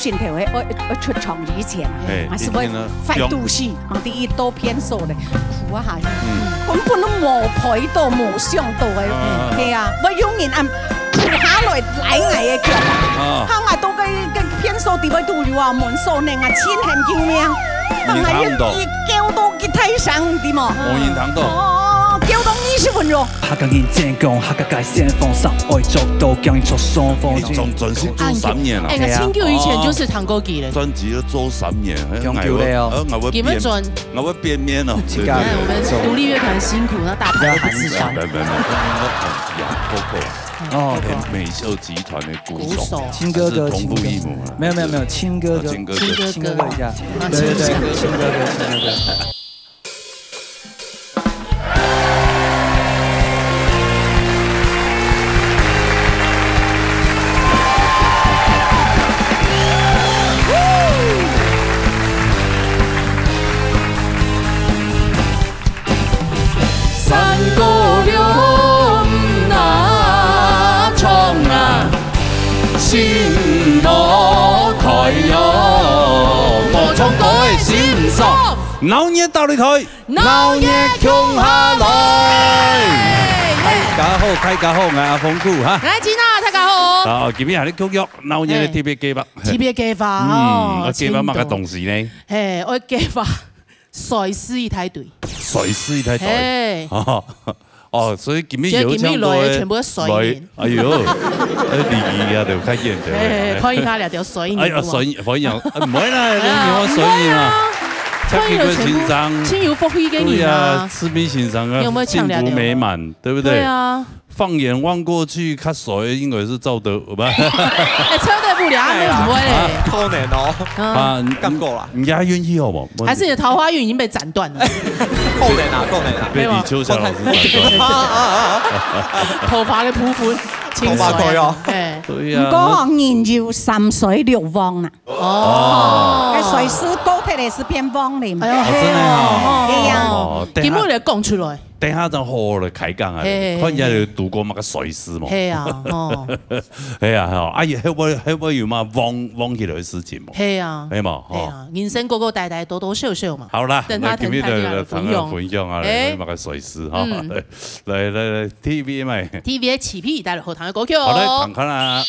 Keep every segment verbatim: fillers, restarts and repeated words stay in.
心頭个，愛，愛出場以前啊，嘿，還係會一定啊，發肚屎，啊，第一到便所咧，苦啊下去，嗯。根本都無陪到，無想到个，啊。係啊，會有人恁苦下來拉𠊎个腳啊，啊。嚇𠊎到該，該便所底背都有啊，門鎖呢啊，親喊救命，嚇𠊎一，一叫到幾大聲，知無？無人聽到。哦，叫到二十分鐘。 客家人真講，客家界先鋒，上愛做到強人出雙方。你專，專心做三年啊？哎，哎，那陳哥以前就是彈歌曲嘞。專輯都做三年，哎，強球嘞哦。哎，我會變，你們專，我會變面哦。自家對，對，對。哎，我們獨立樂團辛苦，那大牌都不知道。沒有，沒有，沒有，沒有，呀，Coco啊。哦，OK。美秀集團的鼓手，鼓手。親哥哥，是同父異母啊。親哥哥。沒有，沒有，沒有，親哥哥。啊，親哥哥。親哥哥一下。啊，對，對，對，親哥哥。親哥哥，親哥哥。 鬧熱到你台。 鬧熱共下來！耶！大家好，大家好，𠊎阿峰哥哈。𠊎Gina，大家好。好，今日還係共樣鬧熱个特別計畫。嘿。特別計畫，嗯，哦，愛計畫麼个東西呢？嘿，愛計畫衰事一大堆。衰事一大堆。嘿。哦，哦，所以今日有請到个，今日來个全部都衰人。來 哎喲，哎，禮儀啊，就較嚴重。哎，歡迎大家來到衰人。哎呀，衰人，歡迎，哎，毋會啦，哎呀，你好衰人啊。毋會啊。蔡其貴先生，真有福氣个人啊。對啊，赤壁先生啊，你有沒有搶了？幸福美滿，對不對？對啊。放眼望過去，較衰應該是趙德，不。哎，趙德不了，啊，哎呀，毋會嘞。啊，可能哦。啊，啊，你，你也願意好無？還是你的桃花運已經被斬斷了？可能啊，可能啊。被李秋霞老師斬斷。啊，啊，啊，啊。頭髮的部分。 頭髮可以哦。哎。對呀。毋過吼，人有三衰六旺啦。哦。該衰事過忒个係變旺咧。哎喲，哦，真的哦。係啊。哦，等下，今日來講出來。等下正好好來開講啊，嘿，嘿，看一下有堵過麼个衰事無？係啊，哦。係啊，吼，啊，也，會毋會，會毋會有麼个旺，旺起來个事情無？係啊。係嘛，吼。係啊，人生過過呆呆，多多笑笑嘛。好啦，等下，那今日的，等下來分享。分享啊，哎。有麼个衰事哈。嗯。來，來，來，T V嘛。T V的起皮帶來好聽个歌曲哦。好，來，看看啊。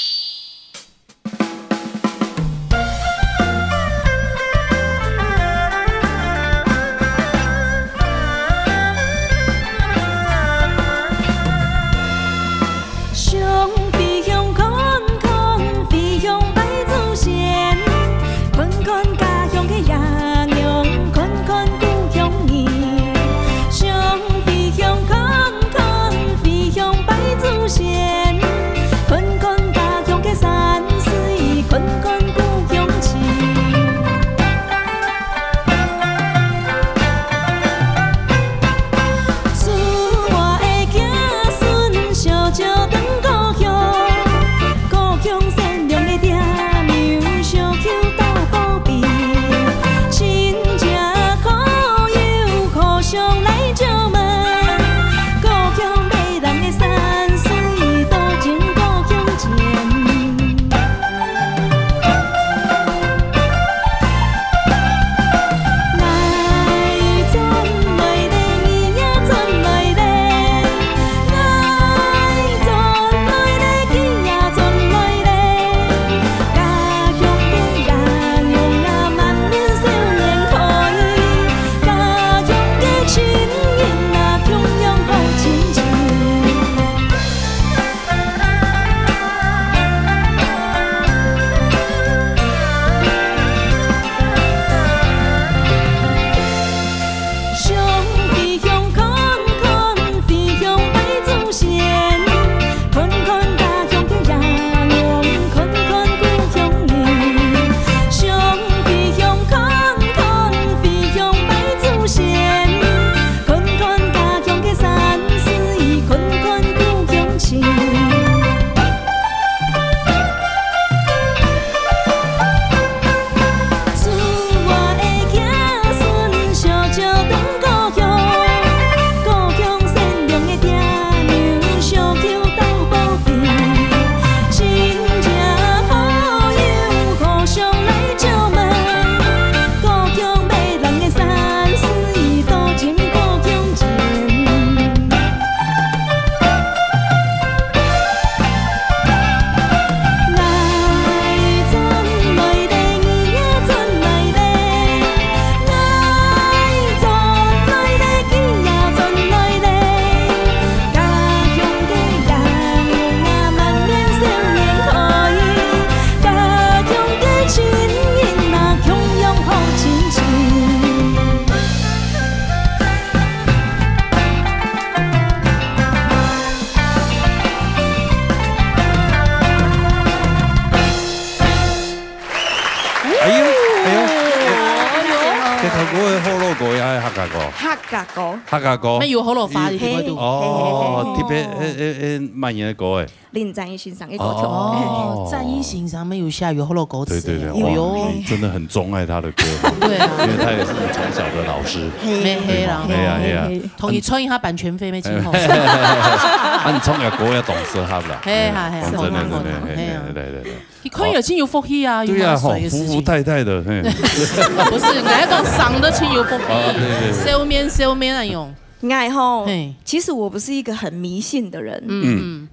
客家歌。客家歌。乜有好多花的地方都。嘿，嘿，嘿，哦，嘿，嘿，特別，嘿。誒，誒，誒，麼人个歌誒？林展翼先生个歌曲。哦。哦，展翼先生乜有寫有好多歌詞。對，對，對，哎喲。哇，你真的很鍾愛他的歌。對啊。因為他也是你從小的老師。嘿。沒，嘿啦。哎呀，哎呀。嘿。同你賺一下版權費，沒錢吼。啊，你唱个歌也懂適合啦。嘿，嘿，嘿，講真的，好聽，真的，好聽，嘿，嘿啊。嘿，來，來，來。 佢看起來真有福氣啊，對啊，有那個水的事情。吼，服服帖帖的，嘿。不是，應該講生得真有福氣，啊，對，對，對。笑面笑面那種。𠊎吼，嘿。其實我不是一個很迷信的人。嗯。嗯。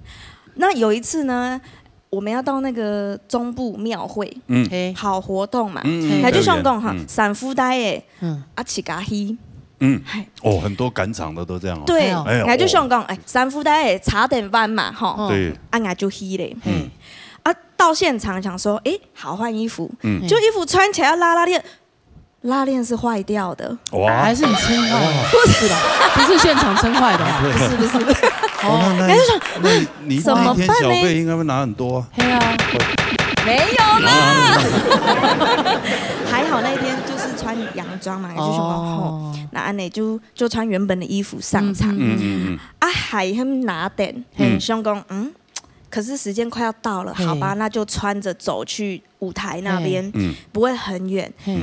那有一次呢，我們要到那個中部廟會，嗯。嘿。跑活動嘛，嗯，嗯，𠊎就想講哈，嗯。衫褲帶誒，嗯。啊，自家去。嗯。嘿。哦，很多趕場的都這樣哦。對，哎喲。哎喲，𠊎就想講，哦。哎，衫褲帶誒，差點彎嘛，吼，嗯。對。啊，𠊎就去咧。嗯。 啊，到現場想說，誒，好換衣服，嗯。就衣服穿起來要拉拉鍊，拉鍊是壞掉的。哇。還是你撐壞的？不是啦，不是現場撐壞的哦。不是，不是。哦，那，那，然後就想，那你，你怎麼辦呢？那一天小費應該會拿很多啊。對啊。沒有啦。啊。還好那一天就是穿洋裝嘛，就想說，哦。吼，那恁仔就，就穿原本的衣服上場。嗯，嗯，嗯。嗯，嗯，嗯。啊，鞋還拿等，嗯。想講，嗯， 可是時間快要到了，嘿。好吧，那就穿著走去舞台那邊，嘿。嗯。不會很遠。嘿。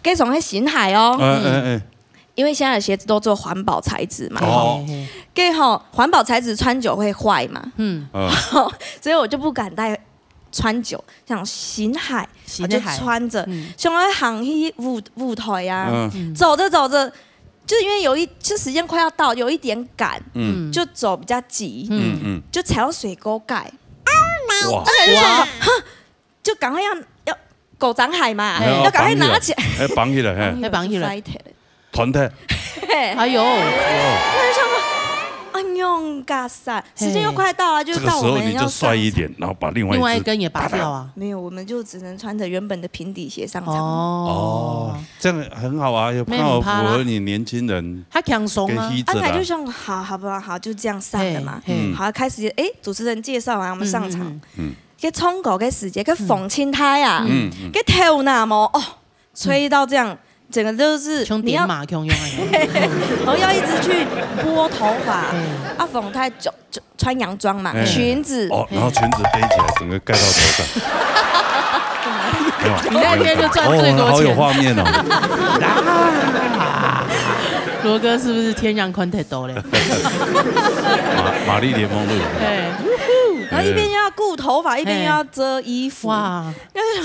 該雙係新鞋哦，哎，哎，哎。因為現在的鞋子都做環保材質嘛，哦。嘿，嘿。該吼，環保材質穿久會壞嘛，嗯。嗯。所以我就不敢帶穿久，像新鞋，新的鞋。我就穿著，嗯。想要行去舞，舞台啊，嗯。走著走著， 就是因為有一，就時間快要到，有一點趕，嗯。就走比較急，嗯，嗯。就踩到水溝蓋。哇。那個就想說，哇。哼，就趕快要，要狗掌海嘛，哎，要趕快拿起來。哎，綁起來，哎。要綁起來。斷忒。嘿。哎喲。那就想說，哎喲，嘎塞，時間又快到啊，就到我們要上場。這個時候你就帥一點，然後把另外一隻另外一根也拔掉啊。沒有，我們就只能穿著原本的平底鞋上場。哦。哦。 這樣很好啊，又剛好符合你年輕人的氣質啦。沒有，很怕啦。他強壯啊。啊，他就想，好，好不好，好，就這樣上了嘛。嘿，嘿。嗯。好，開始，誒，主持人介紹完，我們上場。嗯，嗯，嗯。嗯。該唱歌个時節，該風真大啊，嗯，嗯。該頭那毛，哦，吹到這樣，整個就是你要像電馬共樣啊。我要一直去撥頭髮，嘿。啊，風太重， 就穿洋裝嘛，哎。裙子。哦，然後裙子飛起來，整個蓋到頭上。沒有啊，你那天就賺最多錢。哦，好有畫面哦。啊。羅哥是不是天上看太多了？瑪，瑪麗蓮夢露。對。然後一邊又要顧頭髮，一邊又要遮衣服。哇，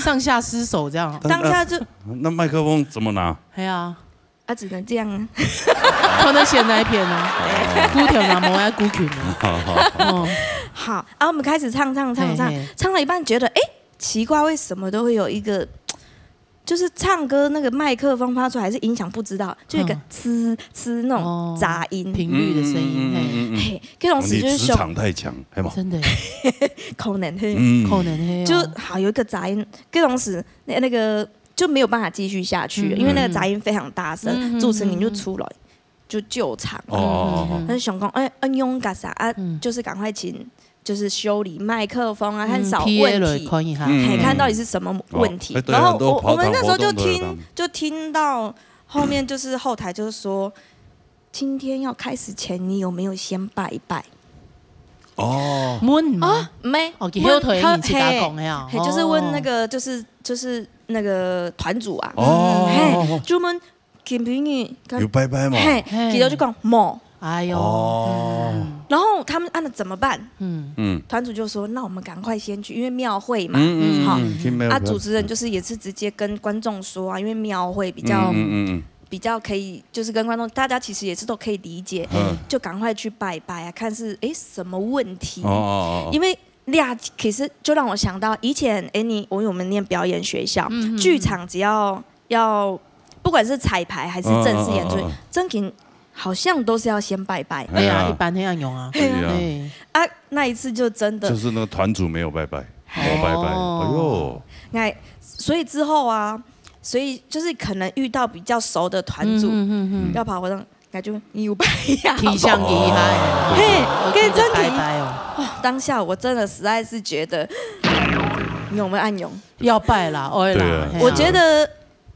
上下失手這樣。當下就那，那麥克風怎麼拿？哎呀。 啊，只能這樣啊。可能選哪一片呢？哦。孤條男模還是孤群啊？好，好，好。哦。好，啊，我們開始唱，唱，唱，唱，嘿，嘿。唱到一半覺得，誒，奇怪，為什麼都會有一個，就是唱歌那個麥克風發出來還是音響不知道，就有一個嗯。呲，呲那種哦，雜音。頻率的聲音，嗯，嗯，嗯，嗯，嗯。嘿。嘿，這種時就是想哦，你磁場太強，嘿嗎？真的耶。可能嘿。嗯。可能嘿哦。就好，有一個雜音，這種時，那，那個 就沒有辦法繼續下去了，嗯。因為那個雜音非常大聲，嗯，嗯，主持人就出來，嗯，嗯。就救場。哦，哦，哦，哦。他就想講，哎，哎，用幹啥啊？嗯。就是趕快請，就是修理麥克風啊，嗯，看掃問題。P A來看一下。嗯，嘿，嗯。看到底是什麼問題。哦，哎，對，然後我，很多跑場活動都有他們。我們那時候就聽，就聽到後面就是後台就是說，今天要開始前，你有沒有先拜一拜？哦。問嗎？啊，沒。哦，佢後台問，你自家講的啊。嘿，嘿，就是問那個，哦。就是，就是那個團主啊。哦。嘿，就問今晡日跟，有拜拜嗎？嘿，嘿。佢就講無。哎喲。哦。嗯。然後他們按了怎麼辦？嗯。嗯。團主就說，那我們趕快先去，因為廟會嘛，嗯，嗯，嗯，哈。嗯，去廟會。啊，主持人就是也是直接跟觀眾說啊，因為廟會比較，嗯，嗯，嗯，嗯。比較可以，就是跟觀眾，大家其實也是都可以理解，嗯。就趕快去拜拜啊，看是，誒，什麼問題。哦，哦，哦，哦。因為這其實就讓我想到以前，誒，你，我，我們念表演學校，嗯，嗯，嗯。劇場只要，要，不管是彩排還是正式演出，嗯，嗯，嗯，嗯。正經好像都是要先拜拜。哎呀，哎呀。一般那樣用啊。對啊。對。啊，那一次就真的就是那個團主沒有拜拜，沒有拜拜。哦。哎喲。哎，所以之後啊，所以就是可能遇到比較熟的團主，嗯，嗯，嗯，嗯。要跑活動，那就你有拜呀。提醒一下。嘿，哦，跟真的拜拜哦。哦，當下我真的實在是覺得，你有沒有按鈕？要拜啦，愛啦，對啊。嘿啊。我覺得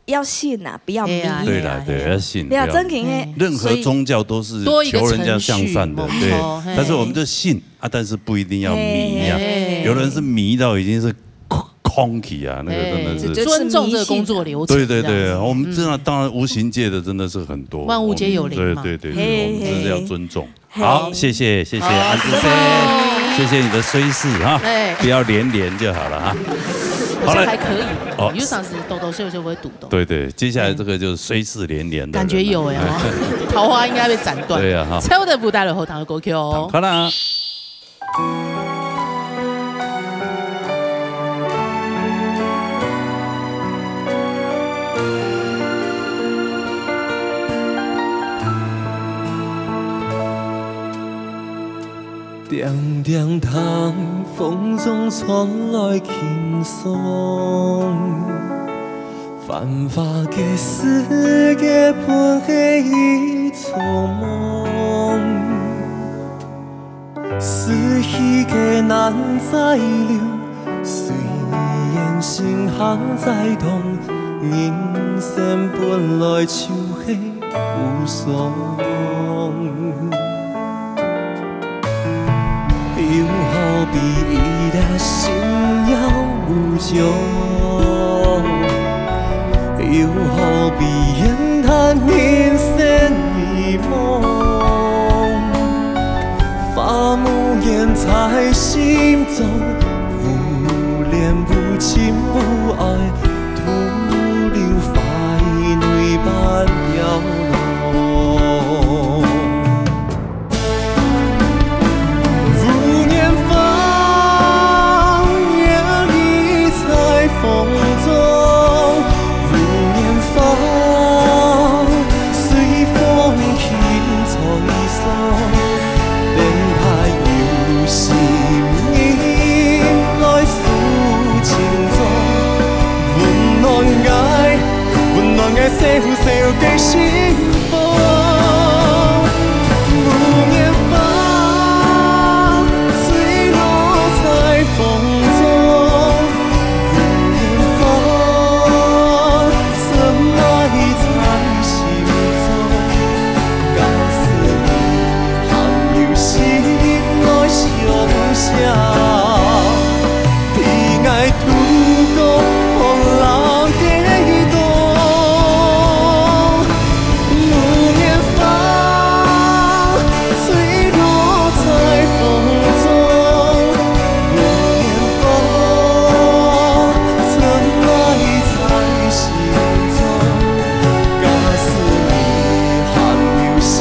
要信啊，不要迷啊。哎呀，对啦，哎呀，对，要信，不要，不要，真的，嘿。任何宗教都是求人家向善的，所以多一个程序，对。没错，嘿。但是我们就信啊，但是不一定要迷啊。嘿。有人是迷到已经是空，空气啊，那个真的是。哎，尊重这个工作流程，对，对，对，这样子。我们知道，嗯。当然无形界的真的是很多。万物皆有灵嘛。我们，对，对，对，对，嘿，我们真的要尊重。嘿。 好，谢谢，谢谢，好，安之森，谢谢。谢谢你的虽是哈，哎。不要连连就好了哈。好了。好像还可以，哦。有常时抖抖秀秀会堵抖。对，对，接下来这个就是虽是连连的人了。感觉有哎哦，桃花应该被斩断。对啊，哈。超的舞台了后堂的歌曲哦。好啦。 定定聽風中傳來輕送，繁華个世界本係一場夢，逝去个難再留，雖然心還在痛，人生本來就係 無常。又好比一粒星耀無窮，又好比煙淡人生迷茫。花無言在心中，無戀無情無愛，徒留花雨內般搖動。 無言花搖曳在風中，無言花隨風輕吹送，等待有心人來撫情衷，溫暖𠊎，溫暖𠊎細小小个心。 無言花，吹落在風中，無言花，深埋在心中。假使你還有心來相惜， 陪𠊎渡過風浪个冬。無言花，吹落在風中，無言花，深埋在心中。假使你還有心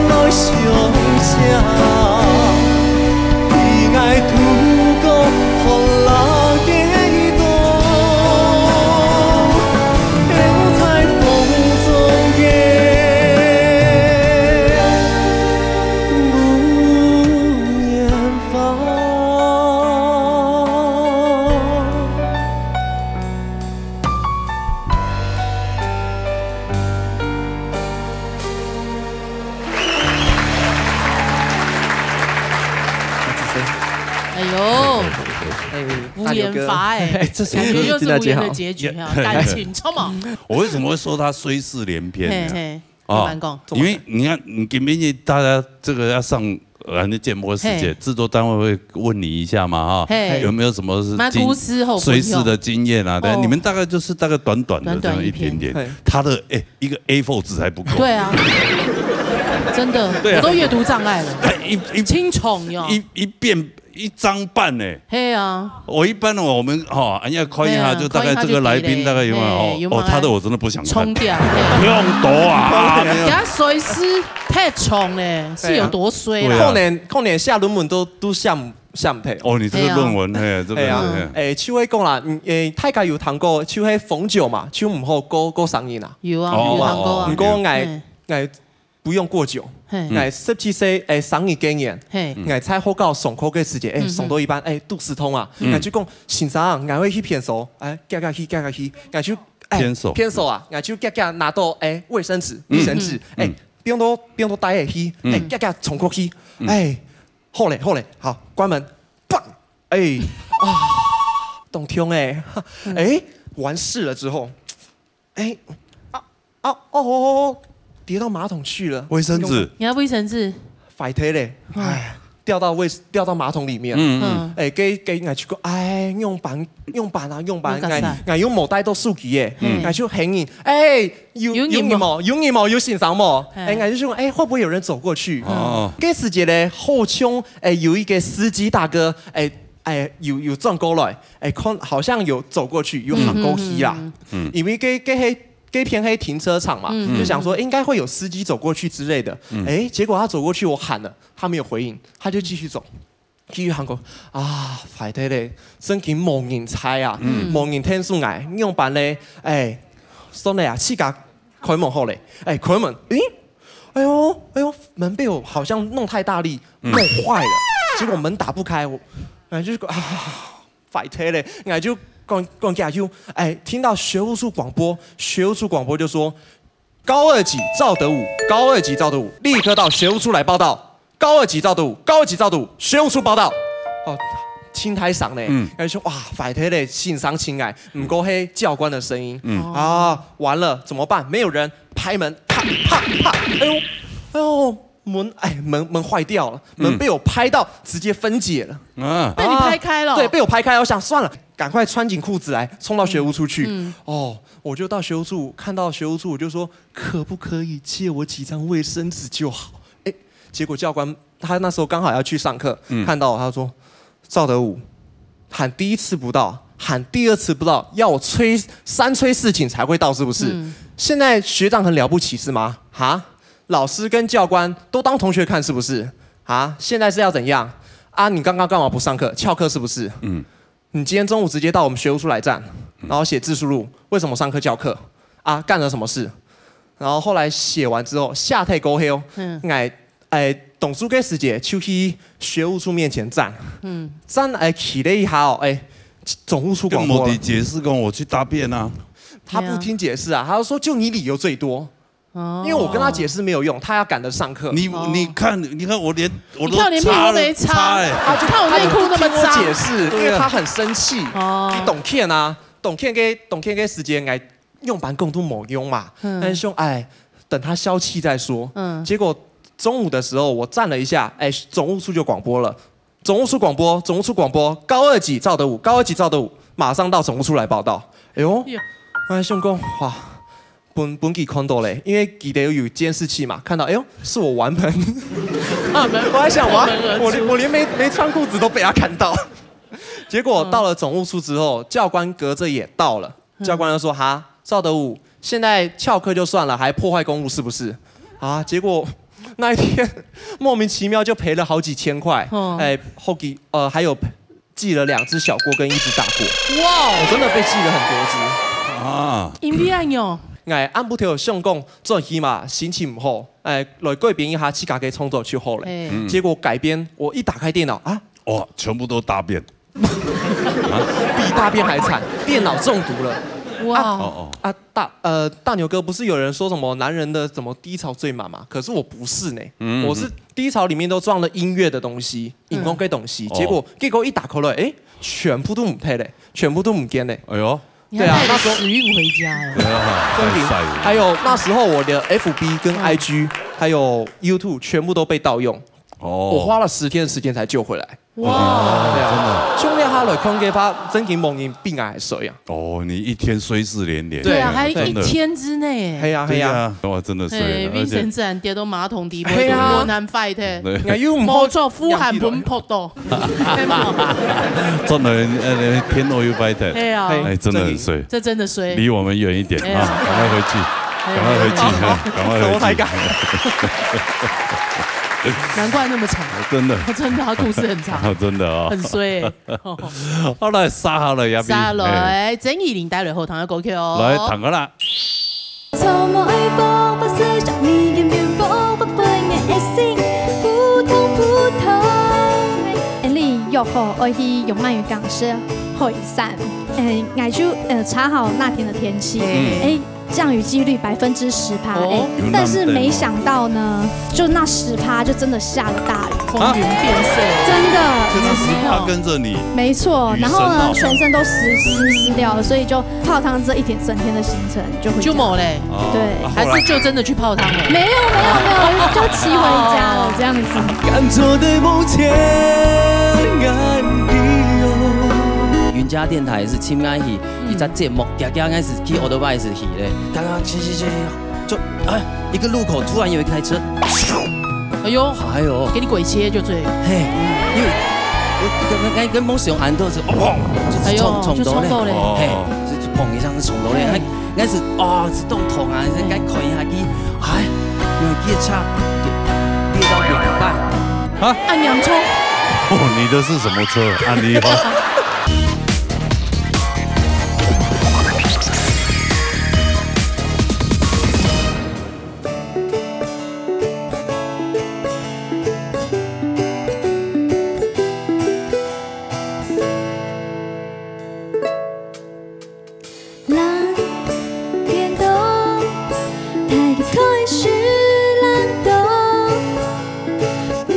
來相惜， 陪𠊎渡過風浪个冬，飄在風中个無言花。 哎呦，哎，无言法哎，哎，这首歌感觉又是无言的结局哈，感情充满。我为什么会说它虽是连篇呢？嘿嘿，哦，你慢讲。因为你看，你今天大家这个要上咱的建播世界，嘿。制作单位会问你一下嘛，哈，嘿。有没有什么是经-，蛮故事后虽是的经验啊？对，哦。你们大概就是大概短短的这样一点点，短短一篇。嘿。他的，哎，一个A four纸还不够。对啊，真的，对啊。我都阅读障碍了。哎，一，一，青虫哟。一，一遍，一张半呢。嘿啊。我一般呢，我们，哈，哎呀，看一下，嘿啊，就大概这个来宾大概有没有，看一下就知嘞。哦，嘿，有没有哦，他的我真的不想看。冲掉，嘿。不用读啊，啊，没有。人家随时太冲嘞，是有多衰啦。对啊。可能，可能写论文都，都写毋，写毋忒。哦，你这个论文，嘿啊。嘿，这个，嘿啊。嘿。哎，就会讲啦，嗯，哎，大家有听过，就系逢九嘛，就毋好过，过生日啦。有啊，哦。有听过啊。毋过，哎，嘿。哎， 不用过久。嘿。哎，十七岁，哎，生日该年，嘿。哎，在学校上课个时节，哎，嗯哼。上到一半，哎，肚屎痛啊，嗯。哎，就讲，先生，哎，我去便所，哎，遽遽去，遽遽去，哎，就，哎，便所。便所啊，哎，就遽遽拿到，哎，卫生纸，嗯。卫生纸，嗯。哎，嗯。放到，放到袋仔去，嗯。哎，遽遽冲过去，嗯。哎，好嘞，好嘞，好，关门，砰，哎，啊，当痛哎，嗯。哎，完事了之后，哎，啊啊哦，跌到马桶去了，卫生纸。你要卫生纸？坏忒嘞，哎，掉到卫掉到马桶里面。嗯嗯。哎，给给，俺就讲，哎，仰般仰般啊，仰般，俺俺又无带到手机耶，俺就喊人，哎，有有人无？有人无？有先生无？哎，俺就说，哎，会不会有人走过去？哦，这时节呢，好像哎有一个司机大哥，哎哎有有转过来，哎，看好像有走过去，有行过去啦。嗯，因为这这黑 这片黑停车场嘛，嗯。就想说应该会有司机走过去之类的。嗯。哎，结果他走过去，我喊了，他没有回应，他就继续走，继续喊过啊，坏忒嘞，真经无人睬啊，嗯。无人听送哎，仰般嘞？哎，算了啊，自家开门好嘞，哎，开门，咦，哎呦哎呦，门被我好像弄太大力，嗯。弄坏了，结果门打不开，我，哎，就是啊。 坏忒嘞，俺就赶赶紧就哎，听到学务处广播，学务处广播就说，高二级赵德武，高二级赵德武，立刻到学务处来报到。高二级赵德武，高二级赵德武，学务处报到。哦，轻太响嘞，嗯，俺就说哇，坏忒嘞，先生请来，不过嘿教官的声音，嗯，啊，完了怎么办？没有人，拍门，啪啪啪，哎呦，哎呦， 门哎门门坏掉了，门被我拍到直接分解了。啊，被你拍开了。对，被我拍开，我想算了，赶快穿紧裤子来，冲到学务处去。嗯，哦，我就到学务处，看到学务处，我就说可不可以借我几张卫生纸就好？哎，结果教官他那时候刚好要去上课，嗯，看到我，他说赵德武，喊第一次不到，喊第二次不到，要我催三催四请才会到，是不是？嗯，现在学长很了不起是吗？哈？ 老师跟教官都当同学看是不是？啊，现在是要怎样？啊，你刚刚干嘛不上课？翘课是不是？嗯，你今天中午直接到我们学务处来站，然后写自述录，为什么上课翘课？啊，干了什么事？然后后来写完之后，下台过后，嗯，哎哎，董书跟师姐就去学务处面前站，嗯，站哎起了一下哦，哎，总务处广播了。就没得解释跟我去大便啊。他不听解释啊，他说就你理由最多。 哦，因为我跟他解释没有用，他要赶着上课。你你看你看我连我都擦了，你看我连裤都没擦，擦哎，他就他就不听我解释，因为他很生气。哦，你懂 Ken 啊，懂 Ken 跟懂 Ken 跟时间哎，用板共度某用嘛。嗯，但是兄哎，等他消气再说。嗯，结果中午的时候我站了一下，哎，总务处就广播了。 总务处广播，总务处广播，高二级赵德武，高二级赵德武，马上到总务处来报到。哎呦，哎，兄公，哇，本本给看到嘞，因为记得有监视器嘛，看到，哎呦，是我玩盆，我还想哇，我连我连没没穿裤子都被他看到。结果到了总务处之后，教官隔着也到了，教官就说哈，赵德武，现在翘课就算了，还破坏公物是不是？啊，结果那一天莫名其妙就赔了好几千块，哎，后几呃还有寄了两只小锅跟一只大锅。哇，我真的被寄了很多只。啊，因为恁樣，哎，暗晡頭相公最起码心情不好，哎，来改变一下自家个创作就好了。结果改变，我一打开电脑啊，哇，全部都大便。比大便还惨，电脑中毒了。哇，哦哦，啊大呃大牛哥不是有人说什么男人的什么低潮最满嘛？可是我不是呢，我是低潮里面都装了音乐的东西，影光跟东西，结果结果一打开了，哎，全部都唔配嘞，全部都唔见嘞。哎呦，你还带着屎运回家哎。对啊，真的，还有那时候我的 F B 跟 I G 还有 YouTube 全部都被盗用。哦，我花了十天的时间才救回来。 哇，对啊，真的，兄弟，他来看个话，真经望人比俺还衰啊。哦，你一天衰事连连。对啊，还一天之内。嘿呀嘿呀，哇，真的衰了，而且Vincent自然跌到马桶底，嘿呀，我难fight。对，哎呦，没错，呼喊盆扑到，真的，呃，天哦又fight。对啊，哎，真的很衰，这真的衰，离我们远一点啊，赶快回去，赶快回去，赶快回去。难怪那么长，真的，真的，他故事很长，真的啊，很衰。 好，来，杀好了，亚比。杀了，哎，曾以玲带来好听个歌曲哦。来，唱个啦。从无爱过，我是想你，也没有我，我不愿意信，普通普通。哎，你约好爱去用慢语讲是海山，嗯，我就呃查好那天的天气，哎，降雨几率百分之十趴，哦。哎，但是没想到呢，就那十趴就真的下了大雨。风云变色。真的。就那十趴跟着你，没错，雨神哦。然后呢，全身都湿，湿，湿掉了，所以就泡汤这一天，整天的行程就回家。就没嘞。哦，对。啊，后来还是就真的去泡汤了？没有，没有，没有，就骑回家了，这样子。云嘉电台是亲爱去，一只节目，行行个是去 off-road bike去咧，刚刚骑骑骑，就，哎，一个路口突然有一台车，哎呦，哎呦，给你鬼切就对。嘿，因为我刚刚跟梦想安特是，砰，就是哎呦，冲，冲到咧，就冲到咧。嘿，哦。是，就砰一声是冲到咧，哎。他应该是，哦，是动痛啊，应该看一下去，哎，因为列车列到两半。啊？按洋葱。哦，你的是什么车？按你哦。冷天凍，大家開始冷凍。毋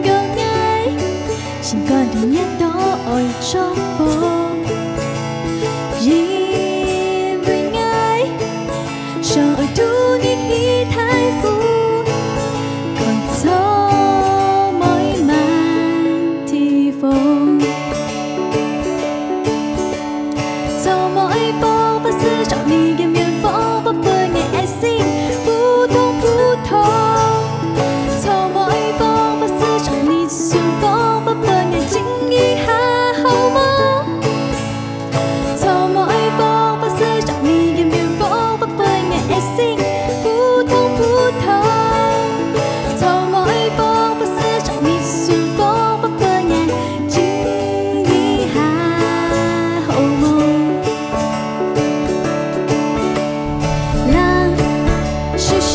過𠊎心肝肚熱到愛發瘋，因為𠊎 想愛渡你去大湖，看草莓滿地紅。草莓風不是少年的面孔，不分你愛心撲通撲通。草莓風不是少年順風，不分你靜一下好無？ 草莓風不是少年的面孔，不分你愛心撲通撲通。草莓風不是少年順風，不分你靜一下好無？冷咻咻，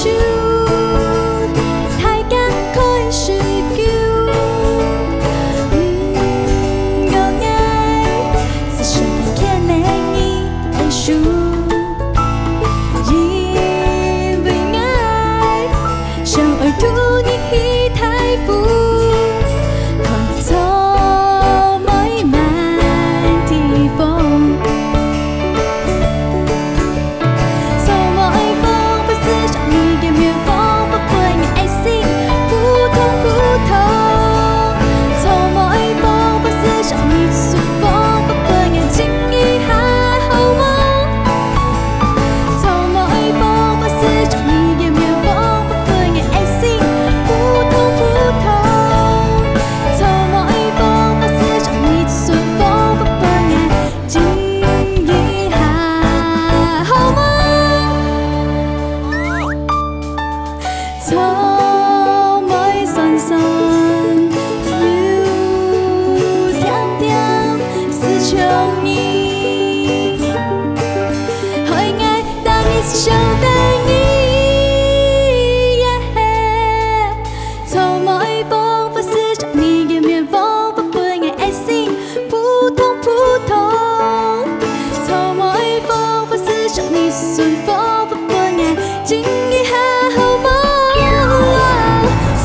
大家開始噭。毋過𠊎 是想愛牽等你个手，因為𠊎想愛渡你去大湖，看草莓滿地紅。草莓風不是少年的面孔，不分你愛心撲通撲通。草莓風不是少年順 風，不分你靜一下好無？草莓風不是少年的面孔，不分你愛心撲通撲通。草莓風不是少年順風，不分你靜一下好無？ 草莓酸酸，又甜甜，是像你，害𠊎等你想等你。草莓風不是少年的面孔，不分你愛心 撲通撲通。草莓風不是少年順風，不分𠊎靜一下好無？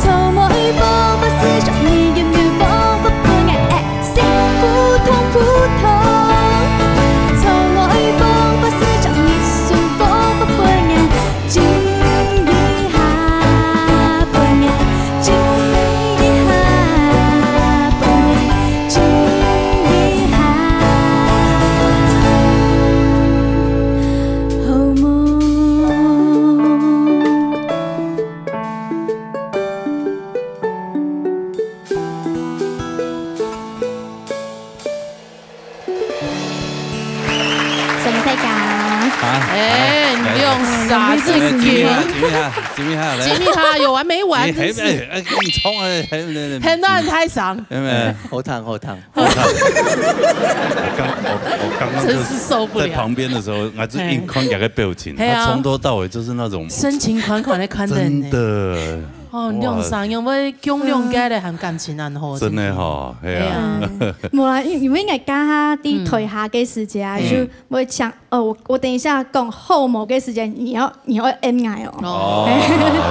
草莓風不是少年的面孔，不分𠊎愛心撲通撲通。草莓風不是少年順風，不分𠊎 靜一下，分𠊎靜一下，分𠊎靜一下，好無？ 送給大家。啊，哎，來，來，你用啥子？來，來，來，來，來，來，來，來，有完沒完？你還，真是。哎，哎，你衝啊，還，還，還，還亂太上。有沒有？哎，好燙，好燙。好燙。我剛，我，我剛剛就真是受不了。在旁邊的時候，我就硬看佢个表情，哎。他從頭到尾就是那種深情款款地看著你。真的。哦，哇。兩儕人會共兩个咧，還感情恁好，真的吼，係啊。係啊。嗯，無啦，因為，因為𠊎剛剛在台下个時節啊，嗯。就會想，哦，我，我等一下講好無个時間，你要，你要演𠊎哦。哦，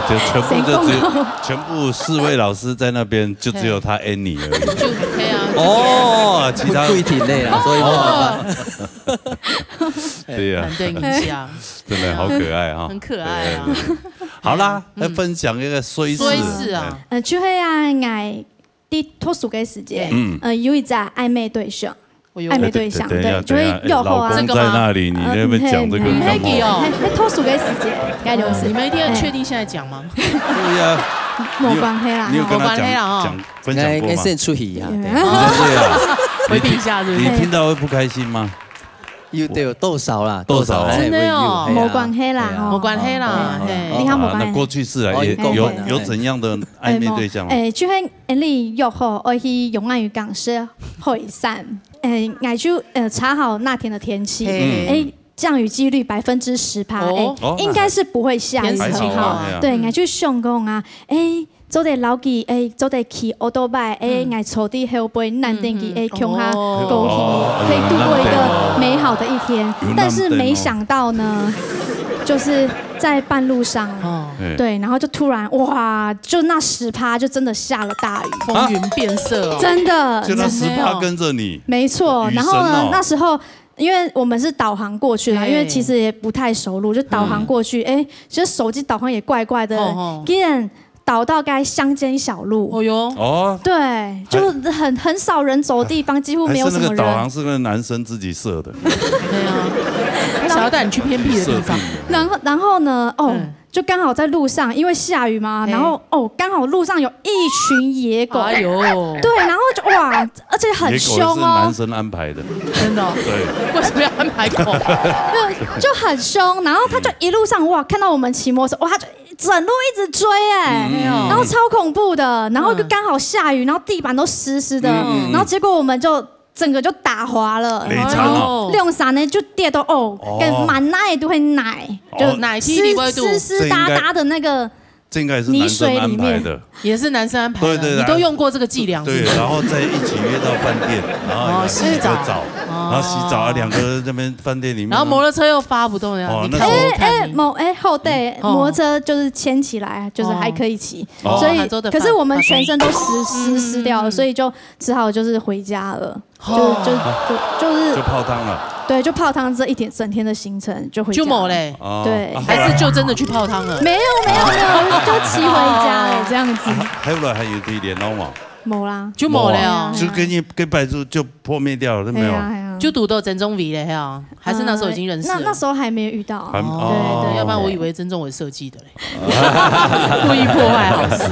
就全部就只有，先講好。全部四位老師在那邊，就只有他演你而已。就，對啊，就哦，其他跪挺累了，所以没办法。哦。對呀。難得一下。真的好可愛哈。很可愛啊。對，對，對。好啦，嗯。來分享一個衰事。衰事啊。哎。呃，就係啊，𠊎在讀書个時節，嗯。呃，有一隻曖昧對象，哎喲。曖昧對象，等，等一下，對，就會約好啊。等一下，哎，老公在那裡，這個嗎？你在那邊講這個幹嘛？嗯，嗯，嗯。係，係讀書个時節，該就是。哦，你們一定要確定現在講嗎？哎。對呀。無關係啦，你有，你有跟他講，吼。無關係啦，吼。講，分享過嗎？應該，應該先出去啊，嗯。對。你在這樣，回避一下，是不是？你聽到會不開心嗎？ 有，對，有多少啦，多少哦。多少，哎，真的哦。會有，哎呀，無關係啦，對啊。吼。無關係啦，哦，嘿。哦，你看無關係。啊，那過去式啊，哦，也有，已經過了。有怎樣的曖昧對象嗎？哎，無，哎，就係，哎，你約好，愛去永安漁港食海產。哎，𠊎就，呃，查好那天的天氣。嘿。嗯。哎，降雨機率百分之十趴，哦。哎，哦。應該是不會下雨，天時晴朗。很好。對，嗯。𠊎就想講啊，哎， 做得摎佢，哎，做得騎奧多拜，哎，嗯。𠊎坐在後背，攬等佢，嗯，嗯。哎，共下過去，哦。可以度過一個美好的一天。有攬等哦。但是沒想到呢，就是在半路上，哦。哎。對，然後就突然，哇，就那十趴就真的下了大雨。風雲變色哦。真的，就那十趴跟著你。沒錯，雨神哦。然後呢，那時候 因為我們是導航過去啦，嘿。因為其實也不太熟路，就導航過去，嗯。哎，其實手機導航也怪怪的，吼吼。竟然導到該鄉間小路。哦喲。哦。對，就很，很少人走的地方，幾乎沒有什麼人。還是那個導航是那個男生自己設的。對啊，他想要帶你去偏僻的地方。設定的。然後，然後呢，哦，嗯。 就剛好在路上，因為下雨嘛，嘿。然後，哦，剛好路上有一群野狗。哎喲。對，然後就，哇，而且很兇哦。野狗是男生安排的。真的哦？對。為什麼要安排狗？沒有，就很兇，然後他就一路上，哇，看到我們騎摩托車，哇，他就整路一直追哎，嗯，嗯，嗯。然後超恐怖的，然後就剛好下雨，然後地板都濕濕的，嗯，嗯，嗯。然後結果我們就 整個就打滑了，哎，慘哦。兩儕呢就跌到哦，哦。跟滿哪都會泥，哦。就泥地裡面都。濕，濕濕答答的那個這應該，這應該也是男生安排的。泥水裡面。也是男生安排的，對，對，對。你都用過這個伎倆，是不是？對，然後再一起約到飯店，然後哦，洗澡。洗個澡，哦。然後洗澡啊，兩個人在那邊飯店裡面。然後摩托車又發不動，然後哦，你看我看你。那時候哎，哎，摩，哎，後背，嗯。哦。摩托車就是牽起來，就是還可以騎。哦。所以，哦，還做得發，可是我們全身都濕，發動。濕，濕掉了，嗯，嗯，嗯。所以就只好就是回家了。 就，哦。就，就，就是，就泡湯了。對，就泡湯這一天，整天的行程就回家了。就沒嘞。哦，對。啊，後來？還是就真的去泡湯了？沒有，沒有，沒有，就騎回家了，哦。這樣子。啊，後來還有在聯絡嗎？沒啦。就沒了哦。沒啊。就跟你，跟白素就破滅掉了，都沒有。對啊，對啊。就堵到曾宗偉了，嘿啊。還是那時候已經認識了？呃，那，那時候還沒有遇到。還，哦。對，對，對。要不然我以為曾宗偉設計的嘞。 故意破壞好事。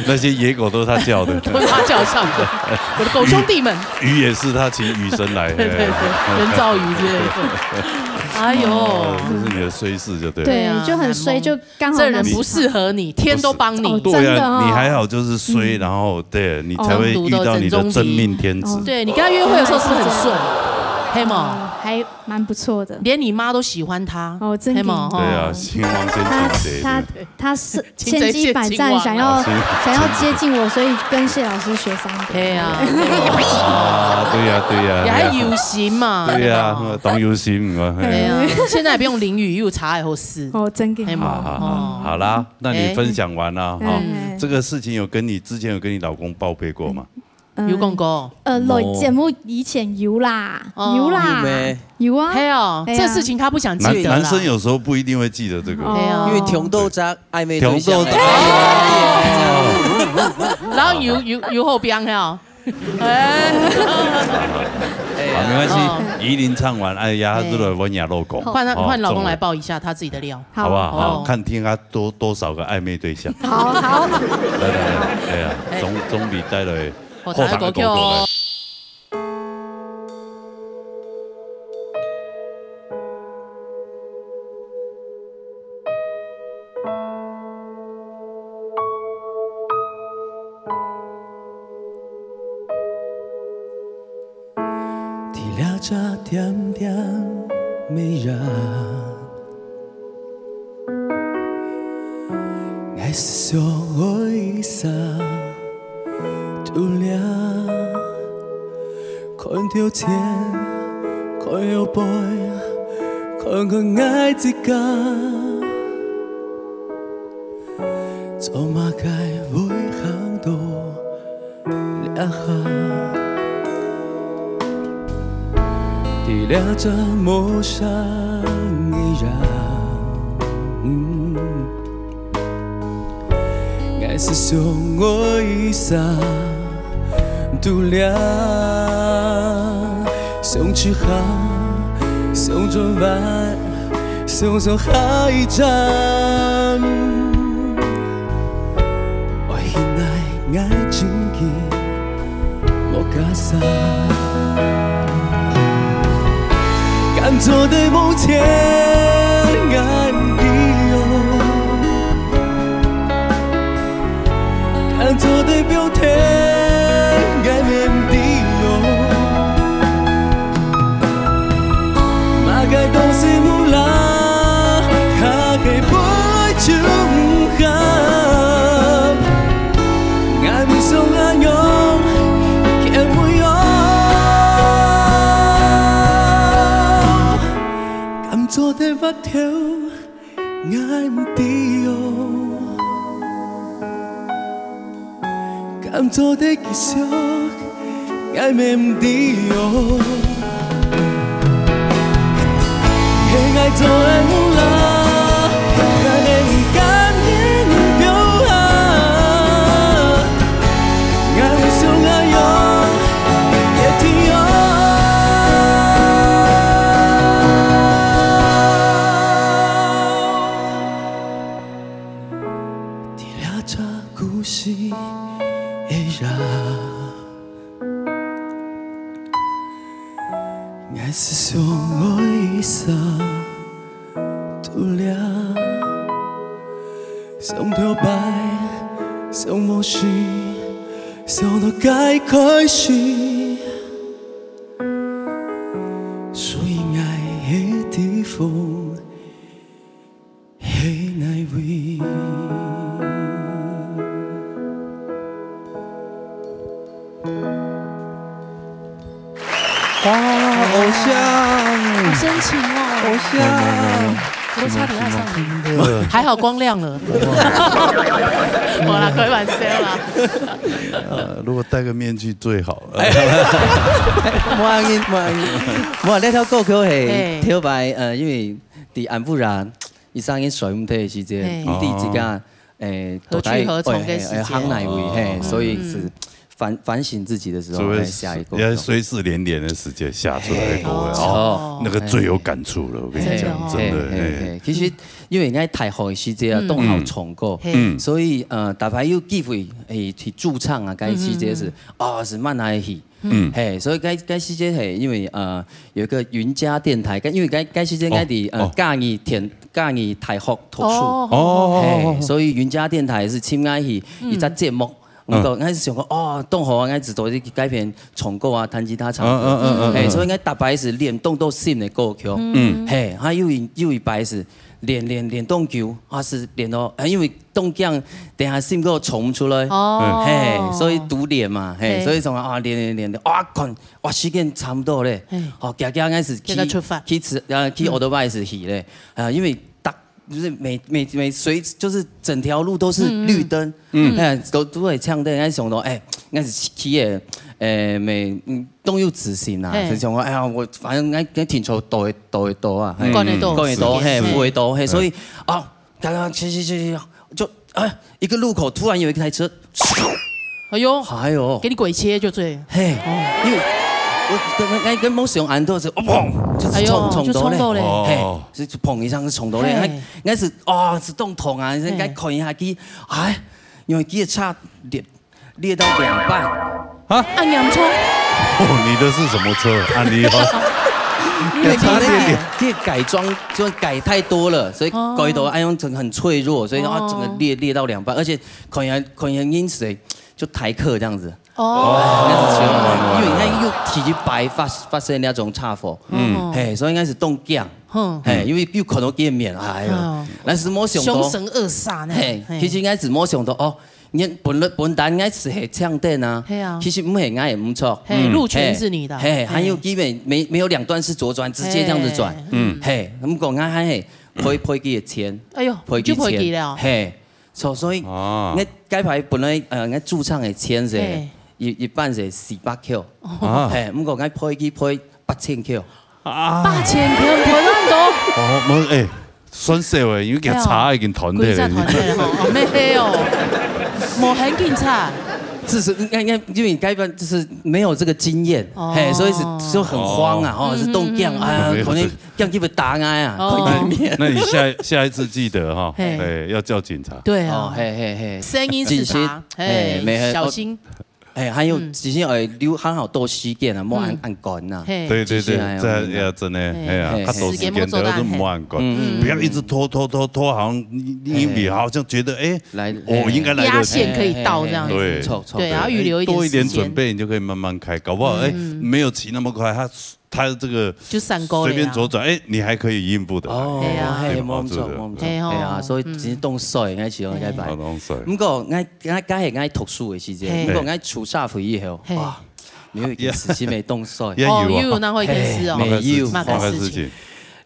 那些野狗都是他叫的。都是他叫上的，我的狗兄弟們。雨，雨也是他請雨神來。對，對，對，人造雨之類的。哎喲。哦，這是你的衰事就對了。對，對啊，就很衰，難夢。就剛好那時候。這人不適合你，天都幫你。哦，對啊，真的哦。你還好就是衰，嗯。然後，對，你才會遇到你的真命天子。哦，真的哦。對，你跟他約會的時候是不是很順？哦。嘿嘛。哦，還蠻不錯的。連你媽都喜歡他。哦，真的。嘿嘛，吼。對啊，青黃不接青黃。他，他，對。 他是千機百戰，想要，想要接近我，所以跟謝老師學三個。對啊。啊，對呀，對呀，你還有心嘛，對呀，對吧？當有心嘛，嘿。對啊，現在也不用淋雨，又有茶也好吃。哦，真的。嘿嘛，好，好，好，哦。好啦，那你分享完了，哎。哈，嗯。这个事情有跟你，之前有跟你老公报备过吗？ 嗯，有講過？呃，來節目以前有啦，哦。有啦，有咩？有啊。嘿哦，嘿啊。這事情他不想記得啦。男，男生有時候不一定會記得這個。哦。嘿啊。因為挑到隻曖昧對象。挑到隻，哎。然後有，有，有後邊，嘿哦。哎。好，沒關係，哦。怡琳唱完，哎呀，哎。這個我也老公。換他，哦，換老公來爆一下他自己的料。好。好不好？好，哦。看聽他多，多少個曖昧對象。好，好。來，來，來，哎呀，哎。總，總比帶來 好聽个歌曲哦。好聽个歌曲。 在這隻恬恬个夜，𠊎 想愛啥，除了看頭前，看後背，看看𠊎自家，做麼个會行到 這下。在這隻陌生个夜，嗯，𠊎思想愛啥，除了想自家，想轉彎， 想想下一站，愛去哪，𠊎真經無較啥。敢做得往前，𠊎毋知哦。敢做得向前，𠊎乜毋知哦。 麼个東西無啦，較係本來就毋合。𠊎毋想恁樣，牽毋用。敢做得回頭， 𠊎毋知哦。敢做得繼續，𠊎乜毋知哦。係𠊎做得毋啦，𠊎乜毋甘願放下。 𠊎毋想恁樣，一定要在這隻故事个夜，𠊎思想愛啥。 除了想頭擺，想往事，想到該開始，所以𠊎个地方係哪位？ 哇，偶像，好深情哦。偶像。我都差點愛上你。還好光亮了。好啦，開玩笑啦。呃，如果戴個面具最好了。無要緊，無要緊。無，這條歌曲係嘿。頭擺，呃，因為在安布拉，佢聲音衰毋忒个時節，嘿。佢自家，誒，何去何從个時節。到底會，會，會行哪位，嘿，嗯。所以是 反，反省自己的時候，所以哎，下一个也衰事連连的時節寫出來的歌，嘿，哦，那個最有感觸了，我跟你講，真的哦。真的，嘿，嘿，嘿。嘿，其實因為𠊎大學个時節啊，嗯。當好唱歌，嘿。嗯。所以，呃，逐擺有機會，誒，去駐唱啊，該時節是，嗯，嗯，嗯。哦，是滿哪去。嗯。嘿，所以該，該時節，嘿，因為，呃，有一個雲嘉電台，該，因為該，該時節𠊎在，哦，呃，哦。嘉義電，嘉義大學讀書。哦。哦。嘿，所以雲嘉電台是請𠊎去一隻節目， 嗯。𠊎講，𠊎係想講，哦，當好啊，𠊎知道這改編唱歌啊，彈吉他唱歌。嗯，嗯，嗯，嗯，嘿，嗯。所以𠊎逐擺係練當多新个歌曲。嗯。嘿，啊，有一，有一擺係練，練，練當久，啊，係練到，啊，因為當驚，等下新歌唱毋出來。哦。嘿，所以拄練嘛，嘿，嘿。所以從啊，練，練，練，練，啊，看，哇，時間差毋多咧。嘿。哦，遽遽𠊎係去，遽遽出發。去吃，呃，去，嗯。奧多拜係去咧。啊，因為逐 就是每，每，每，隨，就是整條路都是綠燈，嗯，嗯。嗯。哎，都，都會嗆的，𠊎想到，哎，𠊎係去个，哎，每，嗯，都有自信啊，嘿。就想講，哎呀，我反正𠊎，𠊎停車都會，都會到啊，嘿。嗯。趕得到。趕得到，嘿，嘿。赴會到，嘿，嗯。所以，啊，剛剛去，去，去，去，就，哎，一個路口突然有一台車，哎喲，哎喲。給你鬼切就對了。嘿，哦。因為𠊎，𠊎，𠊎，𠊎無想恁多，係，哦，砰，就係撞，哎喲，撞到咧。就撞到咧。哦。嘿，就，就砰一聲就撞到咧。嘿。哎， 應該係，哦，係當痛啊，嘿。應該看一下佢，哎，因為佢个車裂，裂到兩半。啊？恁嚴重？哦，你的是什麼車？啊，你哦。因為佢个，佢个改裝就改太多了，所以哦。改到哎喲，整個很脆弱，所以啊，哦。整個裂，裂到兩半，而且看一下，看一下，因此就台客這樣子。 哦。那是全部，因為佢又第一擺發，發生那種車禍。嗯。嘿，所以應該係當驚。哼，嘿，因為又看到見面，哎喲，哦，但是無想到，凶神惡煞呢，嘿，嘿，其實𠊎係無想到哦，原本來本來𠊎係係唱等啊，嘿啊，其實毋係，𠊎也毋錯，嘿，路權是你的，嘿，嘿，還有基本沒沒有兩段式左轉，直接這樣子轉，嘿，嗯，嘿，毋過𠊎還係賠賠佢个錢，哎喲，賠佢錢，你就賠佢了，嘿，所所以，哦，𠊎該排本來呃𠊎駐唱个錢係，嘿，一一半係四百塊，啊，嘿，毋過𠊎賠佢賠八千塊。 八千塊賠恁多，哦，無，哎，算少誒，因為佢差已經團隊了，哎喲，歸隻團隊了吼，哦，沒有，無很緊差。就是應該應該因為該班就是沒有這個經驗，哦，嘿，所以是就很慌啊，哦，吼，是動盪啊，嗯，嗯，嗯，可能這樣就被打啊，哦，可能那你下下一次記得哈，嘿，哎，要叫警察。對啊，哦，嘿嘿嘿，聲音是啥？嘿，嘿，沒，小心。 哎，還有，嗯，其實哎，留還好多時間啊，莫按，嗯，按趕吶。嘿，對對對，其實還有，這也真的，嘿，哎呀，嘿，較多時間都是莫按趕，時間莫錯，嗯，嗯，不要一直拖拖拖拖，好像你你，嘿，好像覺得哎，來，我應該來得及，壓線可以到這樣子，嘿，嘿，嘿，對，錯錯，對，然後預留一點時間，多一點準備，你就可以慢慢開，搞不好哎，嗯，沒有騎那麼快，他他這個就閃過了呀，隨便左轉，哎，你還可以應付的，哦，對啊，嘿，對嘛，無錯，對不對？無錯，嘿吼，哎呀，所以其實當衰，應該其中應該擺，哦，當衰。毋過，𠊎 𠊎該係𠊎讀書个時節，嘿，毋過𠊎出社會以後，嘿，哇，有一件事情無當衰。也有啊，哦，又有哪會一件事哦？嘿，沒有，麼个事情？麼个事情？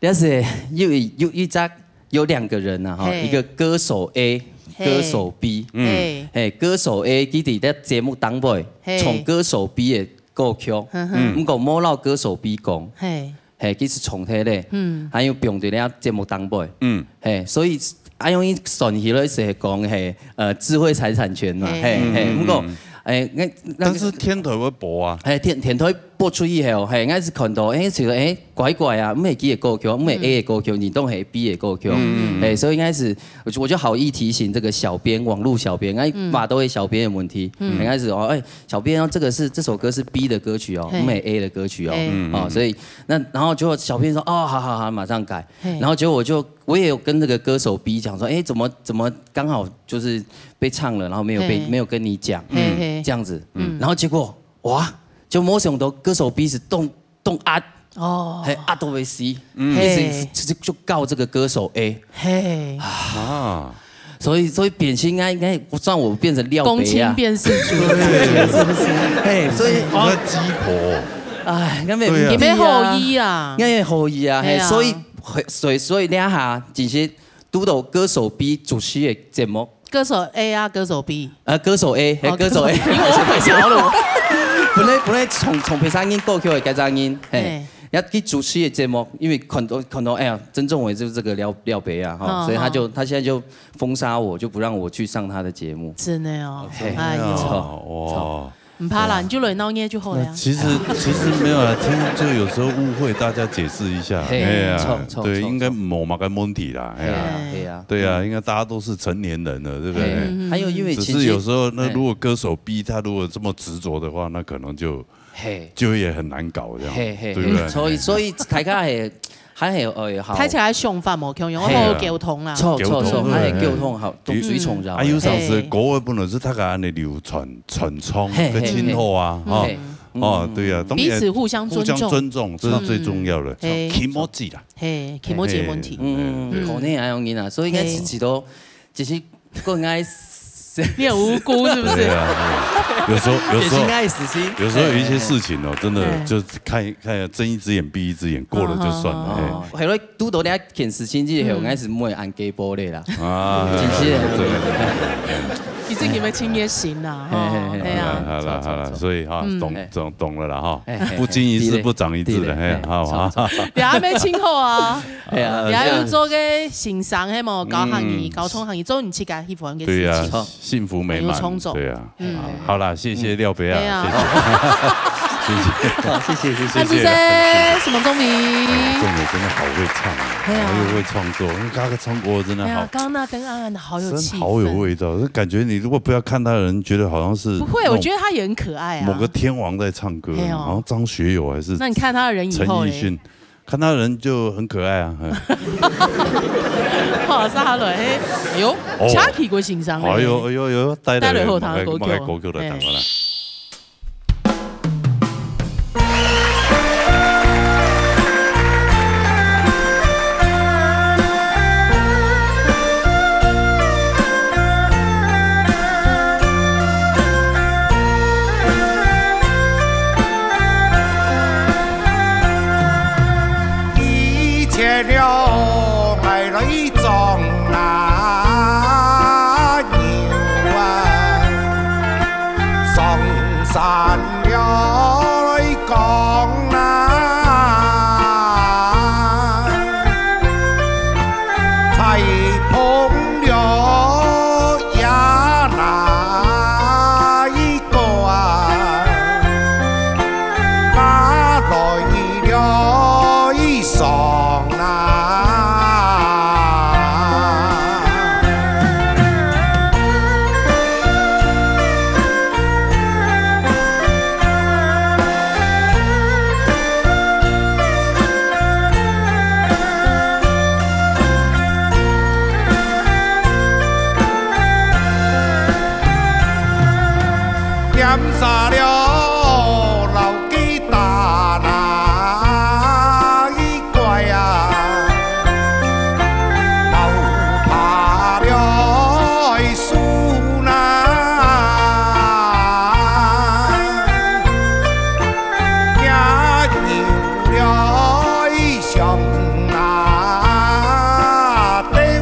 那是有一有一隻有兩個人啊，哈，嘿，一個歌手A，嘿，歌手B，嗯，嘿，嘿，歌手A佢在節目當中，嘿，唱歌手B个歌曲，嗯哼，毋過無摎歌手B講，嘿， 嘿，其實重疊咧，嗯，還有放在了節目當中，嗯，嘿，所以恁樣算起來係講，嘿，呃，智慧財產權嘛，嘿，嘿，嘿，嗯，毋過，嗯，哎，該，該，但是電台會播啊，嘿，電電台播出以後，嘿，𠊎係看到，哎，覺得，哎，怪怪啊，毋係佢个歌曲，毋係A个歌曲，你都係B个歌曲，嗯，嘿，所以應該是，我就我就好意提醒這個小編，網路小編，哎，嗯，罵都會小編的問題，嗯，應該是哦，哎，小編哦，這個是這首歌是B的歌曲哦，嘿，毋係A的歌曲哦，嘿，哦，所以 那然後就小編說哦，好好好，馬上改。嘿，然後結果我就我也有跟那個歌手 B 講說，哎，怎麼怎麼剛好就是被唱了，然後沒有被，嘿，沒有跟你講，嘿嘿，這樣子，嗯，然後結果哇，就無想到歌手 B 係當當壓，哦，嘿，壓到會死，嗯，嘿，一直就告這個歌手 A，嘿，啊，所以所以變成應該應該算我變成廖北啊，公親變事主，是不是？嘿，所以你要雞婆。 哎，該沒問題啊。對啊。你沒好意啊。該也好意啊，嘿，嘿啊。所以，所以，所以這下其實堵到歌手 B 主持个節目。歌手 A 啊，歌手 B。啊，歌手 A，嘿，哦，歌手 A。歌手 B，我會想了。本來本來唱唱別儕人歌曲个該隻人，嘿，嘿，也去主持个節目，因為看到看到，哎呀，曾仲維就是這個廖廖北啊，哈，哦，所以他就哦，他現在就封殺我，就不讓我去上他的節目。真的哦，嘿，哎喲，哇。 毋怕啦，你就來鬧熱就好了呀。那其實其實沒有啦，聽就有時候誤會，大家解釋一下。嘿，哎呀，對，應該無麼个問題啦，哎呀，對啊，應該大家都是成年人了，對不對？還有因為只是有時候，那如果歌手 B 他如果這麼執著的話，那可能就嘿，就也很難搞這樣，嘿嘿，對不對？所以所以大家係 還係愛好。大家想法無共樣，嘿，愛好好溝通啦。著著著，溝通，愛好溝通好，對，對，對。最重要个。啊，有當時歌个本來係大家恁樣流傳傳唱，嘿，个真好啊，吼。嘿，哦，對啊，當然彼此互相尊重。互相尊重，這是最重要的。嗯，嘿。気持ち啦。嘿，気持ち个問題。嗯，可能還有人啊，所以應該係知道，其實更愛 你很無辜是不是？對啊，對啊。有時候有時候有時候有一些事情哦，真的就是看一看，睁一隻眼闭一隻眼，過了就算了。哦，後來堵到這件事情之後，𠊎係毋會恁雞婆个啦。啊，真係。你自己有沒有清一下心啊？吼，對啊。好了好了，所以哈，懂懂懂了啦哈，不經一事不長一智的，嘿，好好。你還沒清好啊？哎呀，你還有做个先生，嘿無？教客語，交通客語，做你自家喜歡个事情。對啊， 幸福美滿，很有創作。對啊，嗯，好啦，謝謝廖北啊，對啊，謝謝，謝謝，好，謝謝謝謝。那這些什麼鍾明？鍾明真的好會唱啊，對啊，好有會創作，那他的唱歌真的好，對啊，剛剛那燈暗暗的，好有氣氛，真好有味道。就感覺你如果不要看他的人，覺得好像是不會，我覺得他也很可愛啊。某個天王在唱歌，對哦，好像張學友還是，那你看他的人以後嘞？陳奕迅， 看他人就很可愛啊。好，接下來，嘿，哎喲，哦，車去過先生嘞。哎喲哎喲哎喲，帶來帶來好聽的歌曲，麼个歌曲來聽看啦。嘿。檢查了老雞蛋啊，一乖啊，老怕了孫啊，驚牛了一想啊，對啊。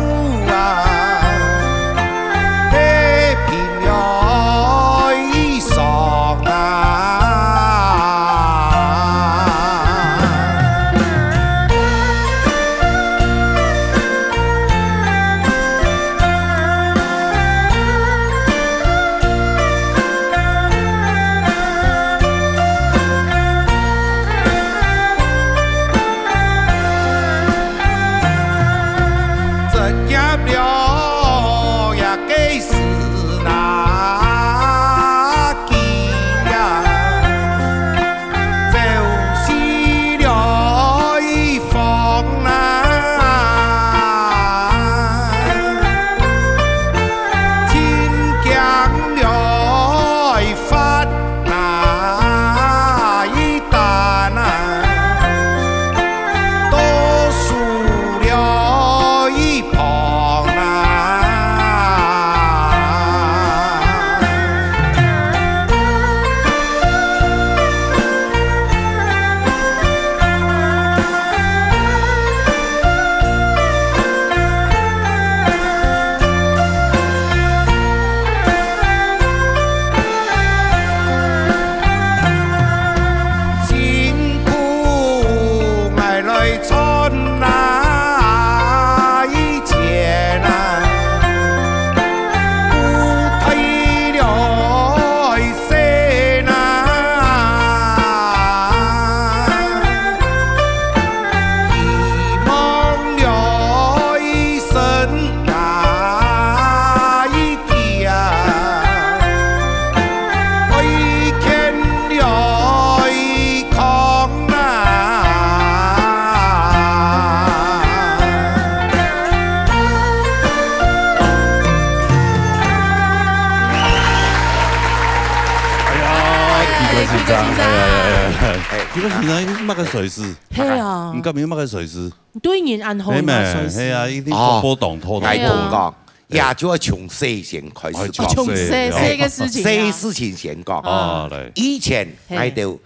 哎呀，奇怪先生，哎呀，哎呀，哎呀，奇怪先生，你是麼个岁數？係啊。你今年麼个歲數？對人恁好，係咩？你麼个歲數？係啊，一定哦，波動，波動。𠊎同你講，也就愛從細先開始講。哎，從細，哦，從細，細个事情啊。細事情先講。哦，來。以前，嘿。𠊎兜，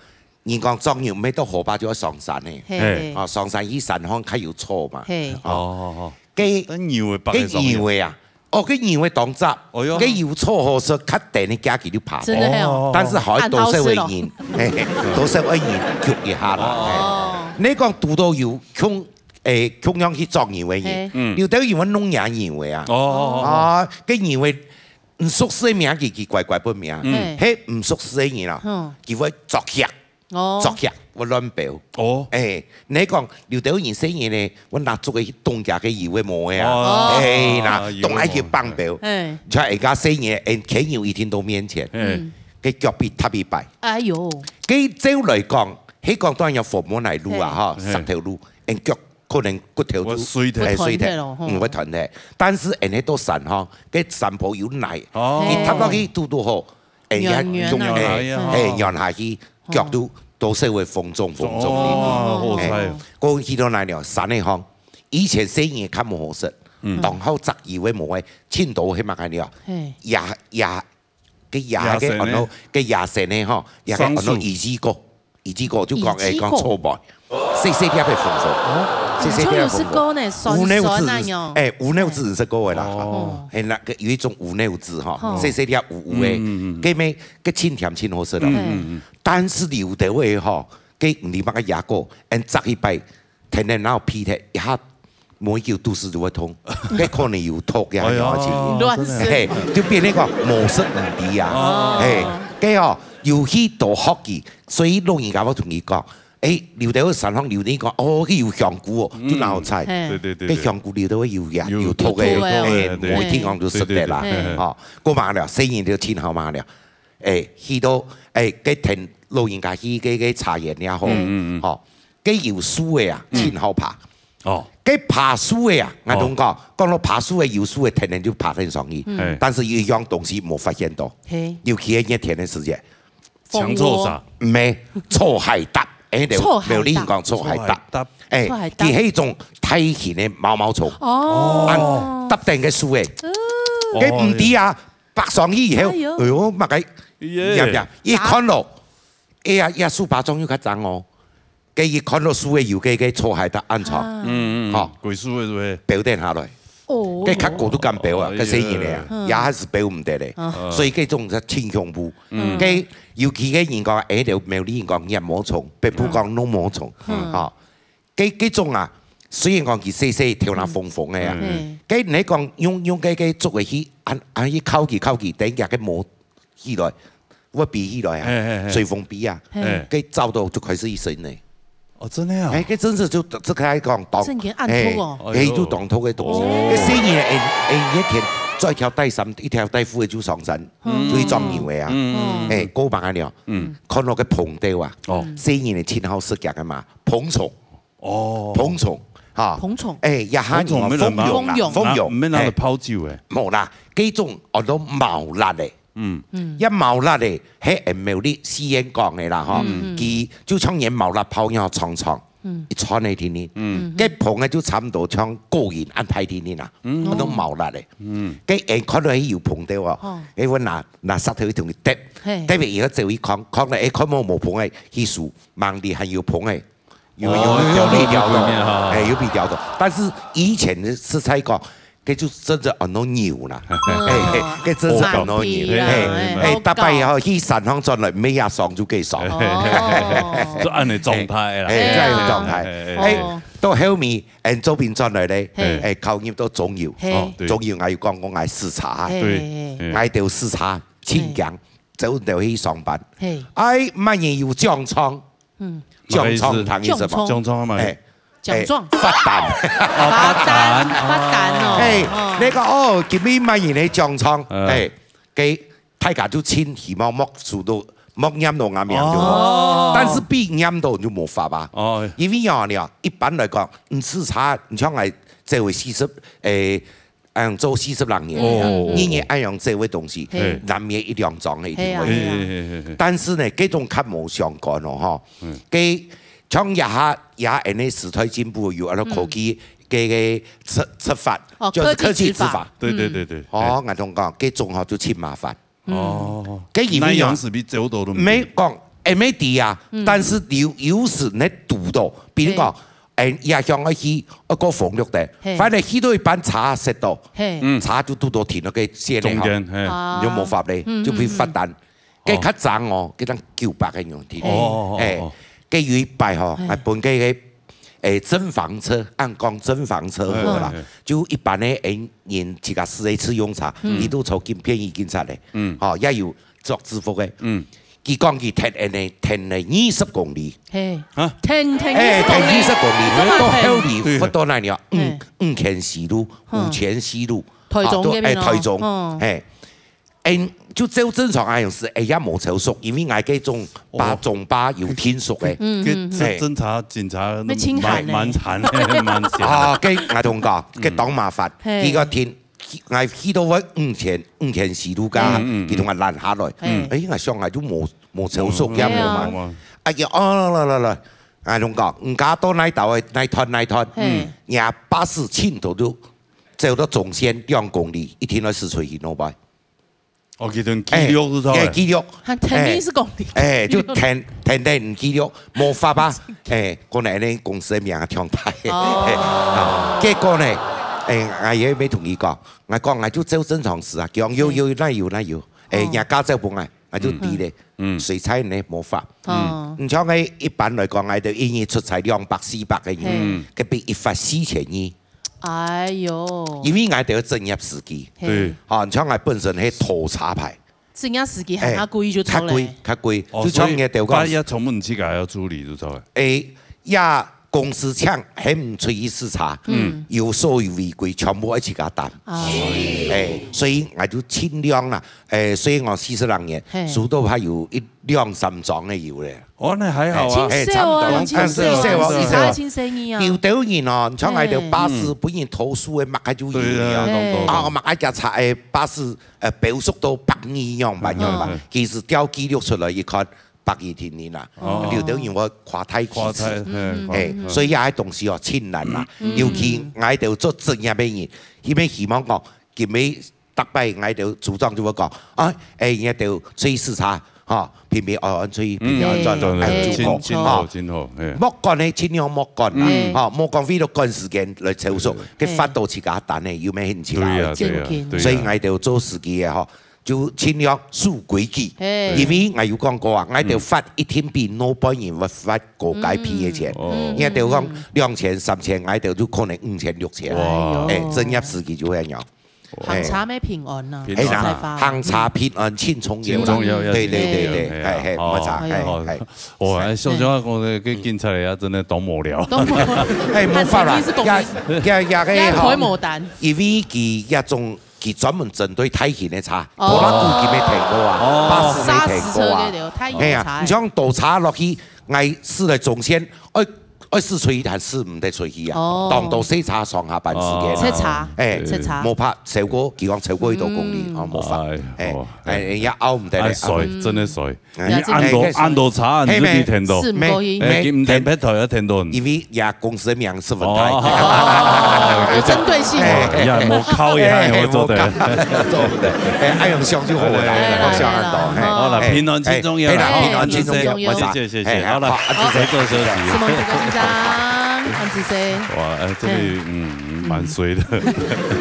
人講做牛，毋係到河壩就愛上山个。嘿，嘿。嘿。啊，上山去山項較有草嘛。嘿。哦，哦，哦。該，該牛會爬起上去。該牛个啊， 哦，該牛个當雜，哦喲。該有草好食，較等你家己就爬。真的係哦。哦。但是好多少會人，很好吃咯。嘿嘿，多少會人逐一下啦。哦。嘿。你講堵到有共，誒，共樣去捉牛个人，嘿。嗯。有兜人會弄贏牛个啊。哦，哦，哦。啊，該牛个，毋熟識个名，佢，佢乖乖分名。嗯。嘿。係毋熟識个人啊，嗯。佢會作嚇。 哦。作嚇，會亂飆。哦。誒，你講，有兜人細人呢，會拿竹仔去咚佢个牛个毛个啊。哦。誒，那，啊，咚下去放飆。牛个毛。嘿。像人家細人，誒，牽牛一定到面前。嘿。嗯。該腳必踏一擺。哎喲。該照來講，係講當然有紅毛泥路啊，嘿。哈，嘿。石頭路，人腳可能骨頭都，會碎忒。誒，碎忒，會斷忒咯，吼。嗯，會斷忒。但是，人家到山吼，該山坡有泥，哦。佢踏落去堵堵好， 誒，軟軟啊。用，誒，軟軟啊。誒，軟下去，哦。腳都，都係會紅腫紅腫个。哦，好彩哦。誒，過去到哪了？山个吼，以前細人較無好食，嗯。當好摘油个無个，盡多係麼个了？嘿。野，野，个野个，野生个。安到，个野生个吼，也个安到桑樹。一枝果。 一枝果就講，一枝果。誒，講錯吧。細細粒个紅色。哦。細細粒个紅色。就有食過呢，酸酸那樣。烏牛子，誒，烏牛子食過个啦。哦。誒，那個有一種烏牛子哈，哦。細細粒烏烏个，嗯，嗯，嗯。該咩，該盡甜盡好食个。嗯，嗯，嗯。但是有兜个吼，該毋知麼个野果，人摘一擺，天天哪有皮忒，一下 無幾久肚屎就會痛，該可能有毒呀，哎喲，了解。亂食。嘿，就變成講無食毋知啊。哦。嘿，該哦，有去多學習，所以老人家會同佢講，誒，有兜山項有人講，哦，佢有香菇哦，嗯。就拿好菜。嘿。對，對，對，對。該香菇裡頭有呀，有，有毒个，有毒个，誒，對。無一定講就食得啦。對，對，對。嘿。哦，過嘛了，細人就盡好嘛了。誒，去到，誒，該聽老人家去該，該茶園也好，嗯，嗯，嗯。吼，該有樹个啊，嗯。盡好爬。哦，該爬樹个啊，𠊎同你講，講到爬樹个，有樹个天天就爬得上去，嗯。但是有一樣東西無發現到，嘿。尤其係熱天个時節，強臭蛇。毋係，臭海鵁，哎，臭海鵁。苗栗人講臭海鵁，臭海鵁。哎，臭海鵁。佢係一種大型个毛毛蟲，哦。啊，搭等个樹个，哦。該毋知啊，爬上去以後，哎喲。哎喲，麼个，耶。呀呀，一看咯，哎呀，呀，樹椏總有較長哦。 該一看到樹个有个，个臭海鵁恁長，啊。嗯，嗯，吼。歸樹个係毋係？飆等下來。哦。該較高都敢飆啊，哦，該細人个啊，哎呀。也還係飆毋得咧。啊。所以該種係盡恐怖。嗯。該尤其个人講，哎，就苗栗人講熱毛蟲，北部講，哦。脓毛蟲，嗯。吼。該，該種啊，雖然講佢細細，頭那紅紅个啊，嗯。該你講用，用該，該捉个去，恁，恁去敲佢，敲佢，等下个毛 起來，會飛起來啊，嘿，嘿，嘿。隨風飛啊，嘿。該走到就開始一身呢。哦，真个啊？哎，該真係就，這個來講，當，真个恁毒哦。哎，哎，就當毒个東西。哦。該細人仔，哎，哎，一天著一條底衫，一條底褲个就上山，嗯。就去捉牛个啊。嗯，嗯，嗯。哎，過把个了，嗯。看到个蜂竇啊，哦。細人仔盡好食个嘛，蜂蟲。 哦。蜂蟲，哈。蜂蟲。哎，也還有蜂蟲無人嘛。蜂蛹啊，蜂蛹，啊，毋免拿來泡酒誒。哎，無啦，該種安到毛辣个。嗯。嗯。也毛辣个，係苗栗四縣講个啦，吼。嗯。佢就像人毛辣泡樣長長，嗯。一串个定定。嗯。該蜂个就差毋多像個人恁大定定啦，嗯。安到毛辣个。嗯。該人看到係有蜂竇哦，哦。哎，𠊎拿，拿石頭去同佢擲，嘿。擲了以後走去看，看了，哎，看無，無蜂个，去數，吂裡還有蜂个。 有，有，哦，有比較多，有比較多。哎，有比較多。但是以前个實在講，該就真正安到牛啦。嗯。哎，哎，該真正安到牛。哦，哎，哎，哦，逐擺以後去山上轉來，尾也爽就該爽。哦。就恁樣狀態啦。哎，哎，這樣狀態。哎，哎，哎。哎，哦。到後面，俺做兵轉來咧，嘿。哎，考入到中油。嘿。哦，對。中油，𠊎又講講𠊎駛車，嘿，對。嘿，嘿。𠊎兜駛車，盡驚，嘿。走到去上班。嘿。哎，萬一有獎狀， 嗯。獎狀，麼个意思？聽意思無？獎狀。獎狀係麼个？哎，獎狀。哎，罰單。哦，罰單，罰單哦。哎，哦。該個，哦，今日麼人个獎狀，嗯。哎，該大家就盡希望莫輸到，莫黏到𠊎名就好。哦。但是分黏到就無法啊。哦。因為哦，你哦，一般來講，你駛車，你像𠊎這位四十，哎， 恁樣做四十零年，哦，哦，哦。日日恁樣做个東西，嘿。難免一兩張个一定會有。嘿啊，嘿啊。嘿，嘿，嘿，嘿。但是呢，這種較無相關哦，吼。嗯。該像這下，這下恁樣時代進步，有恁樣科技，嗯。个，个執，執法，哦，就是科技執法。科技執法。對，對，對，對。哦，嗯。𠊎同你講，這種吼就盡麻煩。 嗯。哦。該因為啊，哪樣係比走到都毋對。無講，毋係知啊，嗯。但是有，有時你堵到，比如講，嘿。哎，也想愛去，愛過紅綠燈，嘿。反正去到一半車塞到，嘿。嗯。車就堵到停了，該線了哈，中間，嘿。啊。你就無法咧，嗯，就被罰單。嗯，嗯。該較長哦，該當九百个銀停。哦，哦，哦，哎，哦。該有一擺吼，嘿。還分該个 哎，正房車，恁講正房車好啦，哎，哎，哎。就一般个，哎，人自家私个自用車，嗯。佢都坐緊便衣警察个，嗯。吼，也有著制服个。嗯。佢講佢跈恁樣，跈了二十公里。嘿。啊？跈，跈哎，二十公里。跈二十公里，這麼跈。到後來，對。罰到哪裡啊？五，嘿。五權西路，嗯。五權西路。台中該片哦。啊，都，哎，台中，哦。嘿。 嗯，就照正常恁樣係，哎，也無超速，因為𠊎該種巴，哦。中巴有定速个。嗯，嗯，嗯。該，這，哎。偵查警察都蠻，要清寒呢。蠻慘，蠻慘。啊，該𠊎同你講，該當麻煩。嗯。嘿。佢个停，𠊎去到位五權，五權西路該，嗯，嗯，嗯。佢同𠊎攔下來。嗯。哎，𠊎想𠊎就無，無超速，嗯，也無慢。嗯。啊，佢，哦，來，來，來，𠊎同你講，你家到哪兜个，哪段，哪段？嗯。人家巴士盡頭就走到中線兩公里，一定愛駛出去，喏，拜。 哦，佢同記錄係吧？哎，哎，記錄。還跈二十公里。哎，就跈，跈等記錄，無法啊。哎，可能恁樣公司个名啊，強大。哦。啊，結果呢，哎，𠊎也無同佢講，𠊎講，𠊎就照正常駛啊，佢講，有，有，哪有，哪有。哎，哦。人家駕照分𠊎，𠊎就知咧。嗯。嗯。水彩呢，無法。哦。嗯。你像𠊎一般來講，𠊎都一日出差兩百、四百个人，嗯。該比一罰四千二。 哎喲。因為𠊎兜有職業司機。嘿。對。吼，你像𠊎本身係拖車牌。職業司機還較貴就著咧。哎，較貴，較貴。哦，就像𠊎兜講，所以罰也全部你自家愛處理就著咧。哎，也，公司請，還毋出去視察，嗯。有所有違規，全部愛自家擔。哦。哎，所以𠊎就盡量啦，哎，所以𠊎四十零年，嘿。收到還有一兩三張个有咧。哦，那還好啊。哎，盡少啊，哎，差不多，盡少啊，盡少啊，視察盡細義啊。有兜人哦，你像𠊎兜巴士，嘿。分人偷收个，麼个就有啊。對啊，當多。啊，麼个檢查，哎，巴士，呃，標速到百二樣，百樣吧。嗯。其實調記錄出來一看， 百二定定啦。哦。有兜人會誇大其詞。誇大，嗯，嗯，哎，嗯。所以這个東西哦，盡難啦。嗯。尤其𠊎兜做職業个人，因為希望講，今日逐擺𠊎兜組長就會講，啊，哎，𠊎兜出去視察，哈，平平安安出去，平平安安轉來，嗯，哎，就好，真，真好，哈。真好，哎。莫趕个，盡量莫趕啦，嗯。哈，莫講為了趕時間來操作，對。該發到自家單个，有無興趣啊？對啊，對啊，正經。對啊。所以𠊎兜做司機个吼， 就盡量守規矩。嘿。因為𠊎有講過啊，𠊎兜罰一定比路邊人會罰高个皮个錢。嗯。哦。𠊎兜講兩千、三千，𠊎兜就可能五千、六千。哇。哎，職業司機就會恁樣。行車乜平安吶，平安。哎，行車平安盡重要啦。盡重要，要對，對，對，對，盡重要。哎，哎，哦。沒錯，哎，哦。哎。哇，哎，想想講這個警察呀，真的當無聊。當無聊。哎，無法啦，還是你是公民。也，也，也，也開無單。因為佢這種 佢專門針對大型个車，哦。拖拉庫佢乜停過啊，哦。巴士乜停過啊。砂石車个對，大型个車。係啊，你像倒車落去，𠊎駛來中線，愛，愛駛出去還駛毋得出去啊。哦。當多細車上下班時間啊。哦。塞車，哎，塞車。無法超過，佢講超過幾多公里，嗯。哦，無法。哎，哎，哦，哎，哎，也拗毋得咧，哎，衰，拗毋得。真个衰。 哎，你恁多，哎，恁多車，你就去停到。係，毋過去。哎，佢毋停別台，要停到。因為也公司个名是分開。哦。有針對性。哎，哎，哎，無靠一下，哎，我做得。哎，無靠，做得。哎，愛用想就好了，哎，哎，想很多，哎，哎，好了，哎，平安最重要了，哎，哎，平安最重要，哎，我想，謝謝，謝謝，哎，好了，好，啊，就這樣。再做休息。是孟子先生，孟子先生。哇，哎，這位，嗯。嗯，蠻衰的。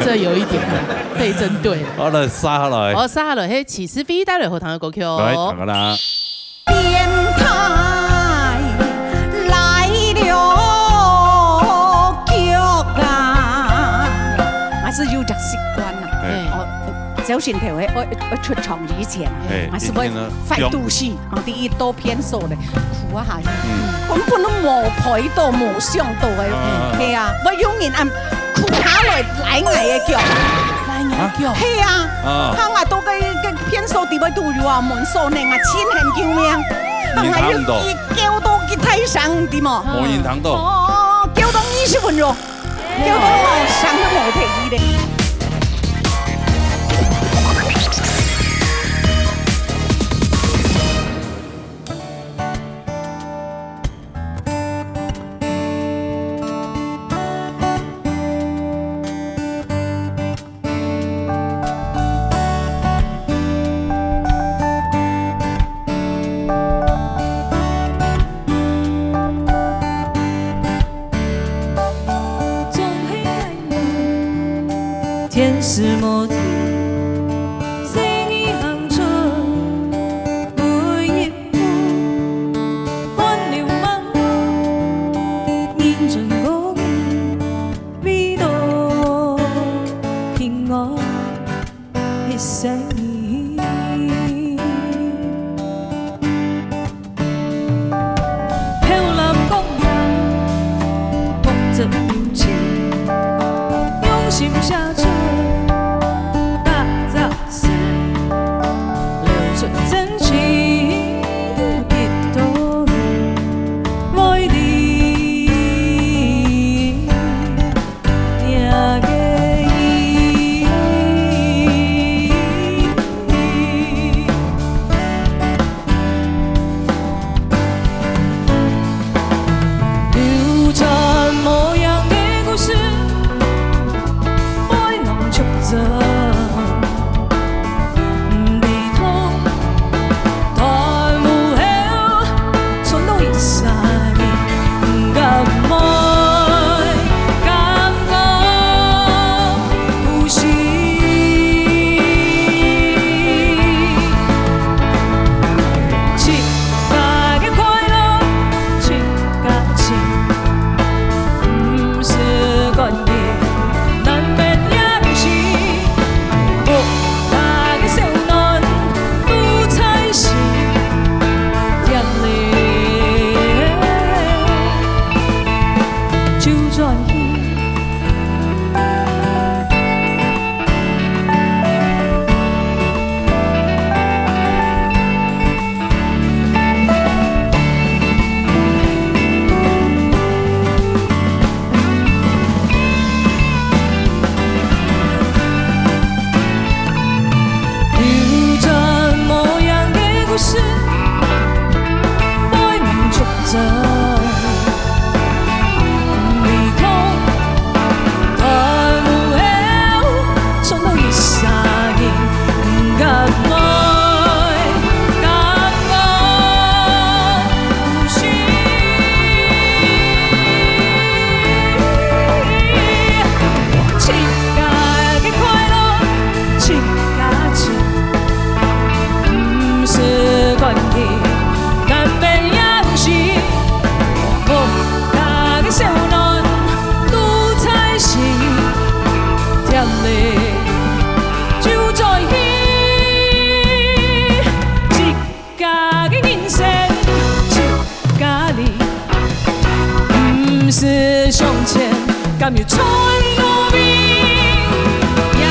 這有一點被針對。好了，續下來。好，續下來，係，其實飛帶來好聽个歌曲哦。來，聽个啦。電台來了，腳啊。還是有隻習慣啊。哎。哦，小心頭，哎，愛，愛出場以前啊，嘿，還是會一定啊。發肚屎。 啊，第一到便所咧，苦啊下去，嗯。根本都無陪到，無想到个，啊。係啊，會有人恁苦下來拉𠊎个腳，拉你个腳。啊？係啊，啊。啊，𠊎到該，該便所底背都有啊，門鎖䟓啊，盡喊救命，啊，人聽毋到。𠊎又一叫到幾大聲，知無？無人聽到。哦，叫到二十分鐘。 叫到好像都無體力咧。干杯呀是，我家个小暖都在心，甜嘞就在心，自家个人生自家哩，毋使向前，敢有穿路边，也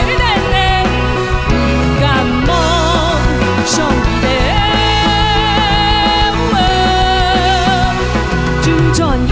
会等等，毋敢望上一个，就转去。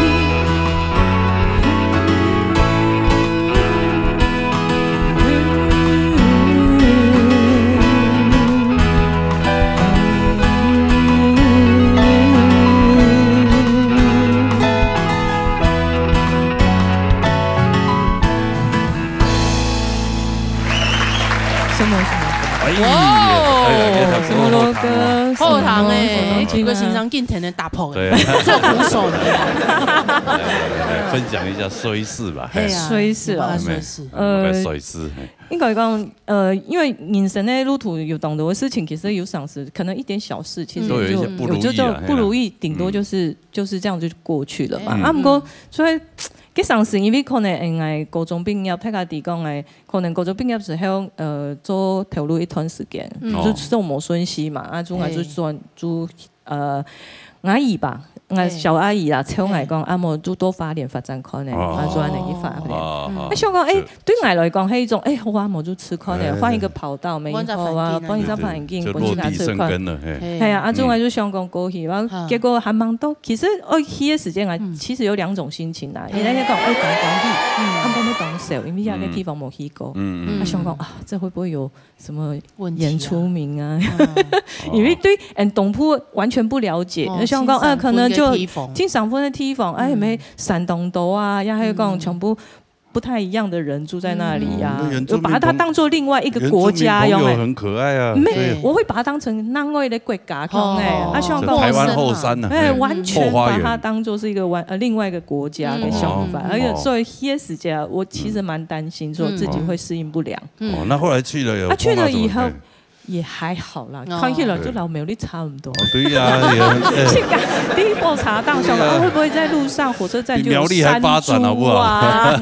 什么什么？哎呀，哇哦！哎呀，你看，什么歌？后堂哎，什么歌？几个欣赏今天的打破哎，对啊。这鼓手的。来，来，来，来，分享一下衰事吧。嘿啊，衰事啊。我们来衰事。呃，来衰事，嘿。应该讲，呃，因为人生的路途有当多的事情，其实有常时可能一点小事，其实嗯。都有一些就不如意啊，有这种不如意，嘿啦。顶多就是，嗯。就是这样就过去了嘛。嗯。啊，不过，嗯。所以，这常时因为可能，哎，高中毕业，大家提讲，哎，可能高中毕业之后，呃，做头路一段时间，嗯。就做无顺序嘛，啊，中间就嘿。做，做，呃，阿姨吧，啊，嘿。小阿姨啦，请我讲，嘿。啊，无就到花莲发展看呢，哦。啊，做恁样去发展。哦，哦，啊，想讲，哎，是。对我来讲，是一种，哎，好啊，无就去看呢，哎，换一个跑道，没错啊，换一个环境啊。换一个环境，就落地生根了，嘿。嘿。嘿啊，啊，嗯。中间就想讲过去，然后哈。结果还蛮多，其实，哦，去的时间啊，嗯。其实有两种心情啦，有人讲，哎，当欢喜，嗯。啊，我们当愁，因为那个地方没去过。嗯，嗯。啊，想讲，啊，这会不会有什么原住民啊？问题啊。嗯。因为对，嗯，东部完全不了解，哦，就想讲，呃，可能就金山分的地方。金山分的地方，哎，嗯。没山东多啊，也还有讲全部不太一样的人住在那里啊，嗯。那原住民朋-，就把它当作另外一个国家一样，哎。原住民朋友很可爱啊，没，对。我会把它当成另外一个国家，哦。哎，啊，像这台湾后山啊，哎，哎，完全把它当作是一个完，呃，另外一个国家的想法，嗯。而且所以那时间，我其实蛮担心说自己会适应不良。嗯。哦，那后来去了有碰到什么？啊，去了以后，哎。也还好啦，哦。看起来就老苗栗差不多。哦，对呀，也，哎。去赶第一波查到，想说，对啊。啊，会不会在路上，火车站就有山猪啊？比苗栗还发展好不好？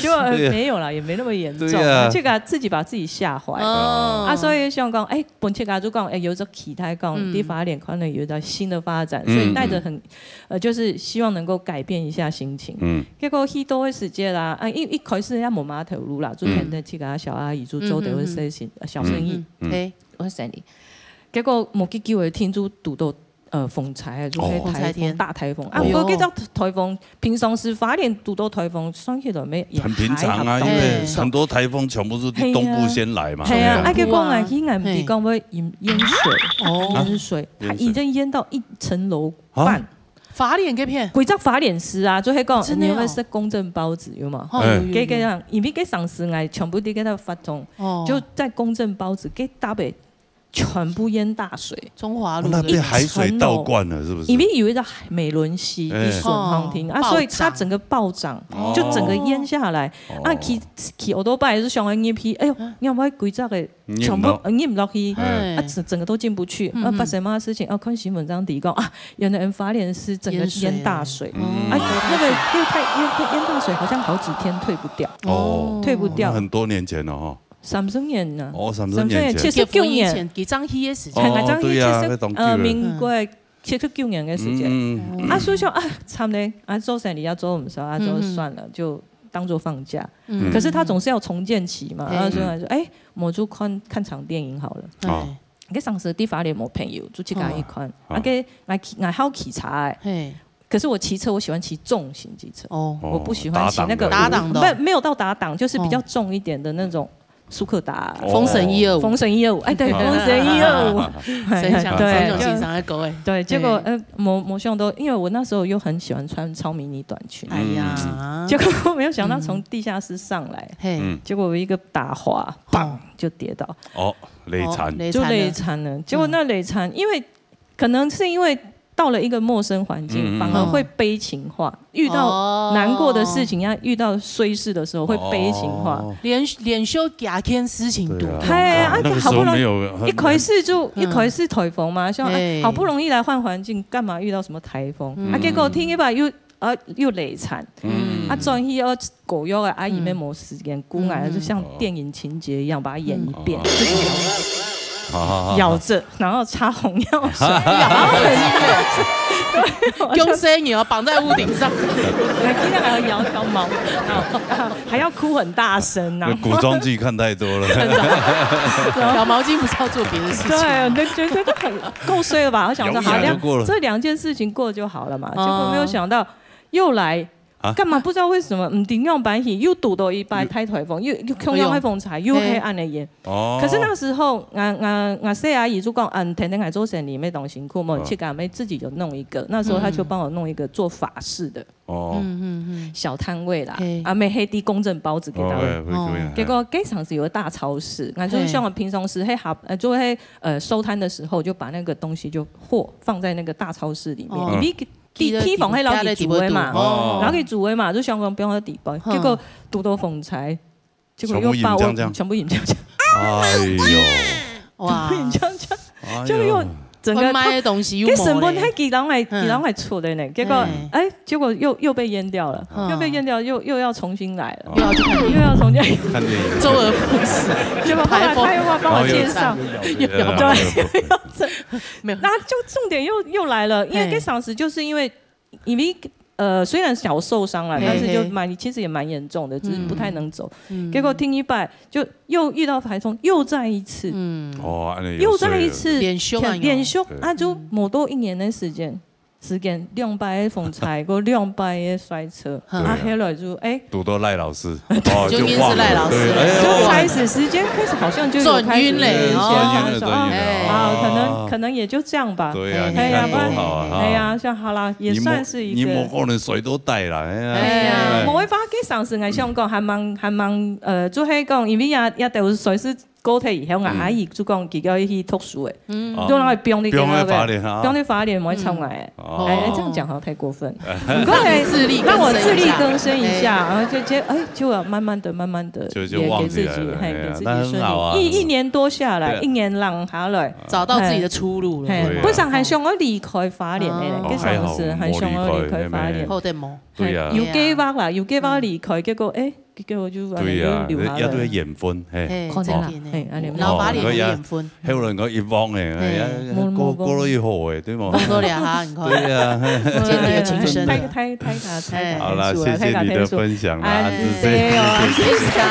就，呃，对啊。没有啦，也没那么严重。对啊。这个自己把自己吓坏。哦。啊，所以想讲，哎，本来就讲，哎，有一种期待讲，嗯。在花莲可能有一个新的发展，所以带着很，嗯，嗯。呃，就是希望能够改变一下心情。嗯。结果去到个时节啦，啊，一，一开始也无嘛头路啦，就嗯。跟着自家小阿姨就做的事情，嗯，嗯，嗯。呃，小生意。嗯，嗯。嘿。我生意。结果无几久个天就堵到，呃，风灾啊，就哦。是台风，风灾天。大台风。啊，哎哟。不过这种台风，平常时花莲堵到台风，算起来没，也很平常啊，还好。因为哎。很多台风全部是东部先来嘛。嘿啊，对啊。啊，结果啊，对啊。去俺们地方会淹，嘿。淹水，哦。淹水，淹水。它已经淹到一层楼半。啊？花莲这片？规只花莲市啊，就系讲，真的哦。你有没有吃公正包子，有吗？哦，哎。有，有，有。给，给这样，因为给上次俺全部都给它发通，哦。就在公正包子，给大北 全部淹大水。中华路的。哦，那被海水倒灌了，是不是？因为有一个海，美伦溪，哎。一顺航停，哦，啊，所以它整个暴涨，暴涨。哦。就整个淹下来。哦。啊，骑，骑欧多拜也是想要淹去，哎呦，啊。你要不要鬼这个淹不落。全部，呃，淹不落去。哎。啊，整，整个都进不去。嗯，啊，发生什么事情？嗯。啊，看新闻这样提供，啊，原来花莲是整个淹水。淹大水。嗯。啊，那个，那个太，淹，淹大水好像好几天退不掉。哦。退不掉。那很多年前了哈。 三十年啊。哦，三十年前。三十年，七十九年。结婚以前，佢正去个时间。哦，对啊，七十，呃，那当久了。民国七十九年个时间。嗯，嗯，嗯。啊，所以说，啊，惨嘞，啊，做生意也做毋少，啊，就算了，嗯，嗯。就当作放假。嗯。可是他总是要重建期嘛，嗯。然后所以说，哎，我就看，看场电影好了。哦。哎。个上次在花莲无朋友，就去看一看。哦。啊，个，我骑，我好骑车欸。嘿。 可是我骑车，我喜欢骑重型机车，哦。我不喜欢骑那个，哦，打档的。打档的哦。不，没有到打档，就是比较重一点的那种速克达。哦。风神一二五。风神一二五，哎，对，风神一二五。真想，对，真想欣赏个歌哎。对，结果，对。呃，没，没想到，因为我那时候又很喜欢穿超迷你短裙。哎呀。嗯。结果没有想到从地下室上来，嘿。嗯。结果我一个打滑，哦。砰，就跌倒。哦，累惨。哦，累惨了。就累惨了。结果那累惨，因为可能是因为到了一个陌生环境，嗯，嗯，反而会悲情化。遇到难过的事情，哦。要遇到衰事的时候，会悲情化。哦。連，連續幾件事情都對啊。嘿，啊，哇，那個時候好不容易，沒有，一開始就，嗯。一開始颱風嘛，想，哎，嘿。好不容易來換環境，幹嘛遇到什麼颱風？嗯。啊，結果天氣吧又，啊，又雷慘。嗯。啊，轉去要狗肉啊，阿姨妹無時間，嗯。姑奶就像電影情節一樣，把它演一遍。嗯。自己好，好，好，好。咬着，然後擦紅藥水，然後很激动。用声音哦，绑在屋顶上。还听到还要摇条毛，啊，还要哭很大声啊。那古装剧看太多了。真的。条毛巾不是要做别的事情吗？對，那觉得很够衰了吧？我想说，好，两，摇一摇就过了。这两件事情过就好了嘛。哦。结果没有想到又来，啊？干嘛不知道为什么，嗯，顶用板起又堵到一把大颱风，嗯。又，又共样个风颱，哎呦。又黑暗的夜。 哦。可是那時候，俺，俺，俺細阿姨就講，嗯，天天愛做生理，乜當辛苦，無，哦。自家乜自己就弄一个。那時候她就幫我弄一个做法式的，哦。嗯，嗯，嗯。小攤位啦，嘿。啊，乜係提公正包子給他们。哦，會，會，會，哦。嘿。結果該場是有个大超市，俺就是像我平常时，嘿，好，呃，就會，呃，收摊的时候，就把那个东西就货放在那个大超市里面，哦。因为地，地方係老地主的嘛，哦。老地主的嘛，就想講不用在底包，嗯。结果堵到风灾， 结果又把我全部淹这样这样。全部淹这样这样。哎呦。哇。全部淹这样这样，哎呦。就又整个分卖的东西又無了。該成本还几人来，嗯。几人来出的呢，结果，嗯。哎，结果又，又被淹掉了，嗯。又被淹掉，又，又要重新来了，又要去看电影。又要重新。看电影。周而复始。结果后来他又要帮我介绍。台风。哦，又惨。又，又，对。没有。那就重点又，又来了，因为嘿。该场时就是因为 因为，呃，虽然小受伤了，嘿，但是就蛮，嘿。其实也蛮严重的，只是不太能走。嗯。嗯。结果第二摆就又遇到台风，又再一次。嗯。哦，恁呢又衰了。又再一次，連续啊，连续，对。啊，就无到一年的时间，时间，两摆个风灾，过两摆个摔车，对啊。啊，后来就，哎，堵到赖老师，哦，就硬是赖老师了。就忘了，对，哎呦。就开始时间开始好像就有开始有一些转运了，哦。发生，转运了，哎。啊，可能，哦。可能也就这样吧。对啊，哎呀，你看多好啊，不然，哎呀，哈。像好啦，也算是一个。你没，你没可能谁都带啦，哎呀。哎呀，哎。没办法，给上司，俺想讲，还蛮，还蛮，呃，就系讲，因为也，也都是算是高铁以后，俺阿姨就讲，佢叫佢去读书诶，嗯。哦。就让佢放你放在花莲啊。放在花莲，没唱来。哦。哎，哎，这样讲好像太过分。不过，哎，自力更生一下。让我自力更生一下，哎。然后就，就，哎，就要慢慢的、慢慢的，就，就也给自己，忘记了，嘿，哎呀，给自己顺利。那很好啊。一，一年多下来，对啊。一年浪下来，找到自己的出路了。嘿，对啊。本身还想要离开花莲的嘞，哦。跟上司还想要离开花莲。哦，还好，没离开，嘿，没。好的么？对啊。嘿，有计划啦，有计划离开，结果，哎，结果就，对啊，哎，就留下来。也都要缘分，嘿。嘿，可能啦，真的呢。嘿，哎，你们老花脸有缘分。哦，对啊。 还有人讲一望诶，嘿。哎呀，没，没，过，过了以后诶，对吗？望到了哈，你看。对呀。见你的情深了。太，太，太，太，太，哎。好啦，太，谢谢你的分享啦，哎，安子谢哦，谢谢。安子谢，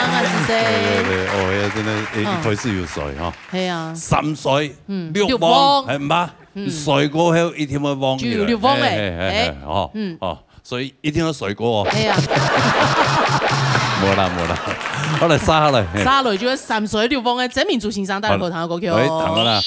安子谢。对，对，对，哦，哎呀，真的，哎，嗯。一开始有睡哈。嘿啊。三岁，嗯，六望，六望。哎，妈，嗯。睡过后一定要望起来。就有六望嘞，嘿，嘿，嘿，哎。嘿，哦，嗯。哦。 所以一定要睡过哦。哎呀。没啦，没啦。好来，杀下来，嘿。杀下来就系三岁六望个曾明珠先生带来好听个歌曲哦。好，来，听个啦。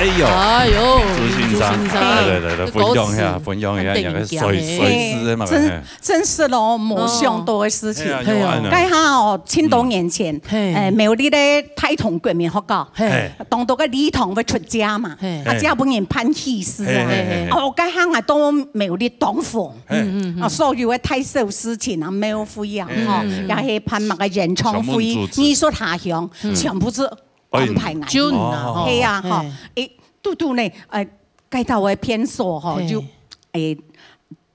哎喲，哎喲，民族欣賞，民族欣賞。來，來，來，來，分享一下，這个歌詞分享一下，很頂級个。你个衰，衰事个嘛，真，嘿。真是咯，無想到个事情。哦。嘿啊，有恁呢。該下哦，千多年前，嗯。嘿。誒，苗栗个大同國民學校，嘿。當多个禮堂會出家嘛，嘿。啊，這分人辦喜事啊。嘿，嘿，嘿，嘿。哦，該下啊，到苗栗當紅，嘿。嗯，嗯，嗯。啊，所有个大小事情啊，廟會啊，嘿，吼，嘿，嘿。也係辦麼个演唱會、全部主持。藝術下鄉，嗯。全部係 安排𠊎。準啊，吼。係啊，吼，嘿。誒，堵堵呢，呃，該兜个便所吼，嘿。就，誒，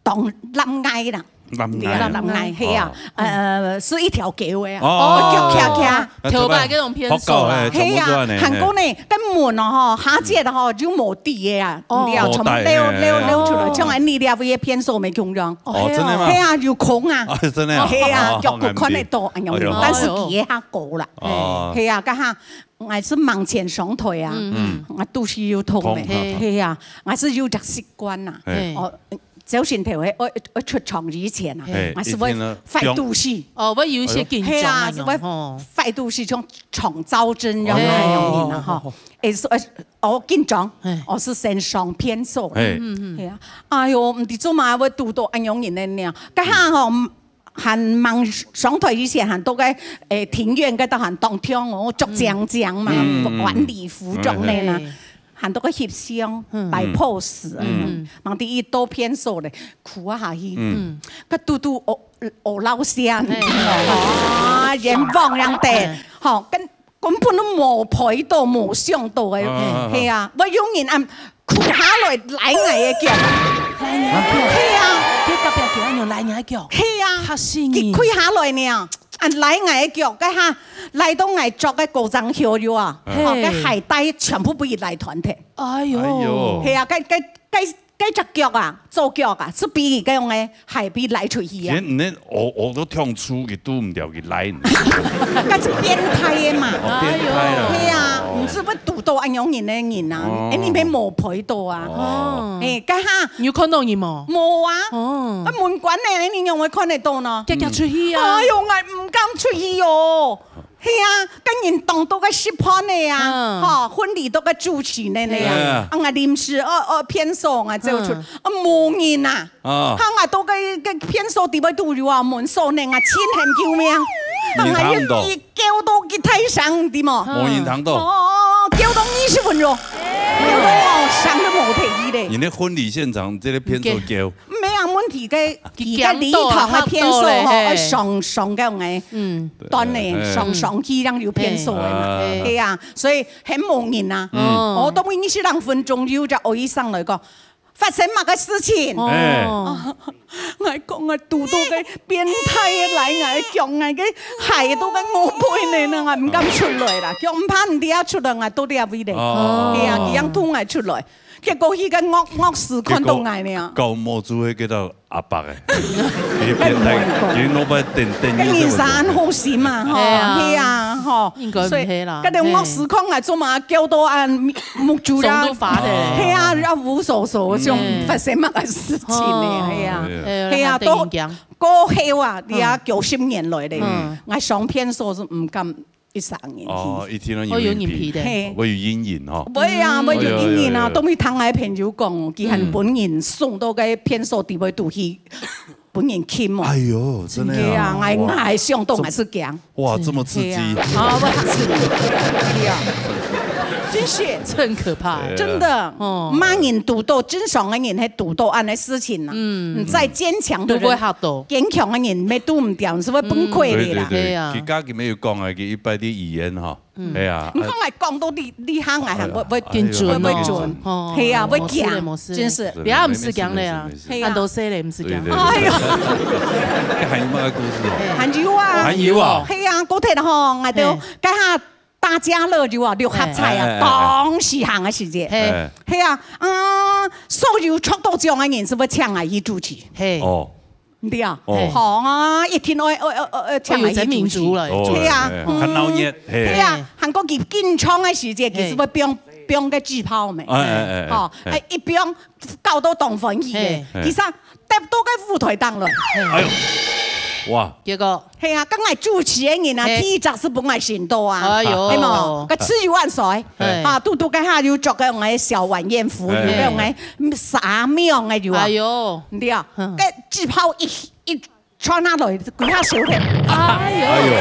當濫𠊎啦。濫𠊎。對啊，濫𠊎，係啊，哦。呃，係一條溝个啊。哦。哦，腳徛徛。啊，頭擺該種便所啦。學校，嘿，係啊，全部都恁呢，還過呢，嘿。該門哦，吼，下節吼，就無底个啊，哦。你知道，全部溜，無底，嘿，溜，溜出來，哦。像恁呢，這位个便所無共樣。哦，真的嗎？係啊，有空啊。啊，真的啊？係啊，哦，腳骨看得到，哎喲，哎喲。但是底下高啦。哦。係啊，該下 𠊎係吂錢上台啊，嗯。𠊎肚屎又痛咧，痛啊。係啊，𠊎係有隻習慣啊，嘿。哦，朝晨頭个，愛，愛出場以前啊，嘿，𠊎係會一定要facing肚屎。哦，會有一些緊張啊，係，會吼。facing肚屎，像腸燥症樣哦。那樣啊，吼。哦。也係，呃，哦，緊張，嘿。哦，係先上便所。嘿。嗯，嗯。係啊，哎喲，毋知做麼个會堵到恁樣人个呢，該下吼， 還吂上台以前，還到該，誒，庭院該兜還當暢哦，著靚靚嘛，嗯，嗯，嗯。晚禮服著呢啦，嗯。還到該翕相，嗯。擺pose，嗯。吂知一到便所咧，跍啊下去，嗯。該堵堵哦，哦，老師啊，嘿。啊，冤枉人哋，嘿。吼，跟 根本都無陪到，無想到个，啊，啊，啊。係啊，會有人恁跍下來拉𠊎个腳。拉你个腳？係啊。佢隔壁腳恁樣拉你个腳？係啊。嚇死你！佢跪下來呢，恁拉𠊎个腳，該下拉到𠊎著个高踭鞋有啊，嘿。吼，該鞋帶全部分佢拉斷忒。哎喲。哎喲。係啊，該，該，該 該隻腳啊，左腳啊，係分佢該樣个鞋分拉出去啊。天，你學，學到暢出去，堵毋著佢拉你。該係變態个嘛。哦，變態啦。係啊，哦。毋係會堵到恁樣人个人啊，哦。哎，你乜無陪到啊。哦。哎，該下。你有看到人無？無啊。哦。該門關咧，你仰會看得到呢？遽遽出去啊。哎喲，𠊎毋敢出去哦。 係啊，跟人當多个食飯个啊，嗯。吼，婚禮都个主持人个啊，嗯。啊，𠊎臨時，哦，哦，便所啊，走出，嗯。啊，無人啊，啊。哈，𠊎到該，該便所底背都有啊，門鎖呢，𠊎盡喊救命，啊，人聽毋到。𠊎一，一叫到佢大聲，知無？嗯。無人聽到。哦，叫到二十分鐘，叫到哦，聲都無忒去咧。你个婚禮現場，這个便所叫。毋係啊，問題个，佢个禮堂个便所吼，佢驚到嚇到咧，嘿。愛上，上个樣个。嗯。 端呢，嘿。上，上去正有便所个嘛。嘿。係啊，所以很無人啊。嗯。哦，到尾二十零分鐘有隻阿姨上來講，發生麼个事情？哦。哎。啊，𠊎講啊，堵到該變態个拉𠊎个腳，𠊎个鞋都个外背呢，𠊎毋敢出來啦。叫毋怕你這出來，𠊎到這位咧。哦。係啊，佢正渡𠊎出來。結果佢个惡，惡事看到𠊎呢。結果搞無做个叫做 阿伯誒，佢變態，佢老闆等，等，跟人生好心嘛，吼，係啊。係啊，吼，應該毋係啦，所以，該種惡事看啊，做麼个叫到恁目珠啊，嘿。手都發的。係啊，啊，烏索索，像發生麼个事情呢，嗯。係啊。哦。係啊，係啊，都，過後啊，你啊，嗯。九十年來咧，嗯。𠊎上便所係毋敢 一生人去。哦，一定要有人陪的。哦，有人陪的。嘿。會有陰影吼。會啊，會有陰影啊，哎喲，哎喲。都會聽𠊎朋友講，佢還分人送到該便所底背肚去，分人親哦。哎喲，真的啊。係啊，𠊎，哇。𠊎想到𠊎係驚。哇，這麼刺激。係啊。啊，不是。係啊。真是。這很可怕欸。對啊。真的，哦。麼人堵到，正常个人係堵到恁个事情啊。嗯。你再堅強的人，都會嚇到。堅強个人，乜堵毋掉，你係會崩潰的啦。嗯。對，對，對，對啊。佢家己沒有講啊，佢一般的語言哈。 嗯。係啊，你看𠊎講到你，你行𠊎還會，會，哎喲，緊張哦。會，會準。哦，係啊，會驚，無事咧，無事咧。真是。係啊，毋使驚咧啊。沒事，沒事，沒事。係啊。恁多歲咧，毋使驚。對，對，對。哎喲。還有麼个故事哦？還有啊。還有啊。係啊，過頭吼，𠊎兜，嘿。該下大家樂有啊，六合彩啊，哎，哎，哎，哎。當時行个時節。嘿。哎。係啊，嗯，所有抽到獎个人係會請𠊎去主持。嘿。哦。 對啊，哦。吼啊，一定愛，愛，愛，愛，愛請𠊎去主持。哦，有真民族了，哦，對啊，哎，嗯。較鬧熱，嘿。對啊，還過佢緊張个時節，嘿。佢係會放，放个紙炮咩？哎，哎，哎，哎，吼，哎。哎，一放，搞到當歡喜个。嘿。其實，踏到个舞台頂了。哎喲。哇，結果，係啊，剛才主持人啊，嘿。第一隻係分𠊎尋到啊，哎喲。係無？該自由萬歲，嘿。啊，拄拄該下又著該種个小晚宴服，嘿。又該種个，嗯，啥樣个有啊？哎喲。對啊，嗯。該紙炮一，一傳下來，幾下燒忒。哎喲。哎喲。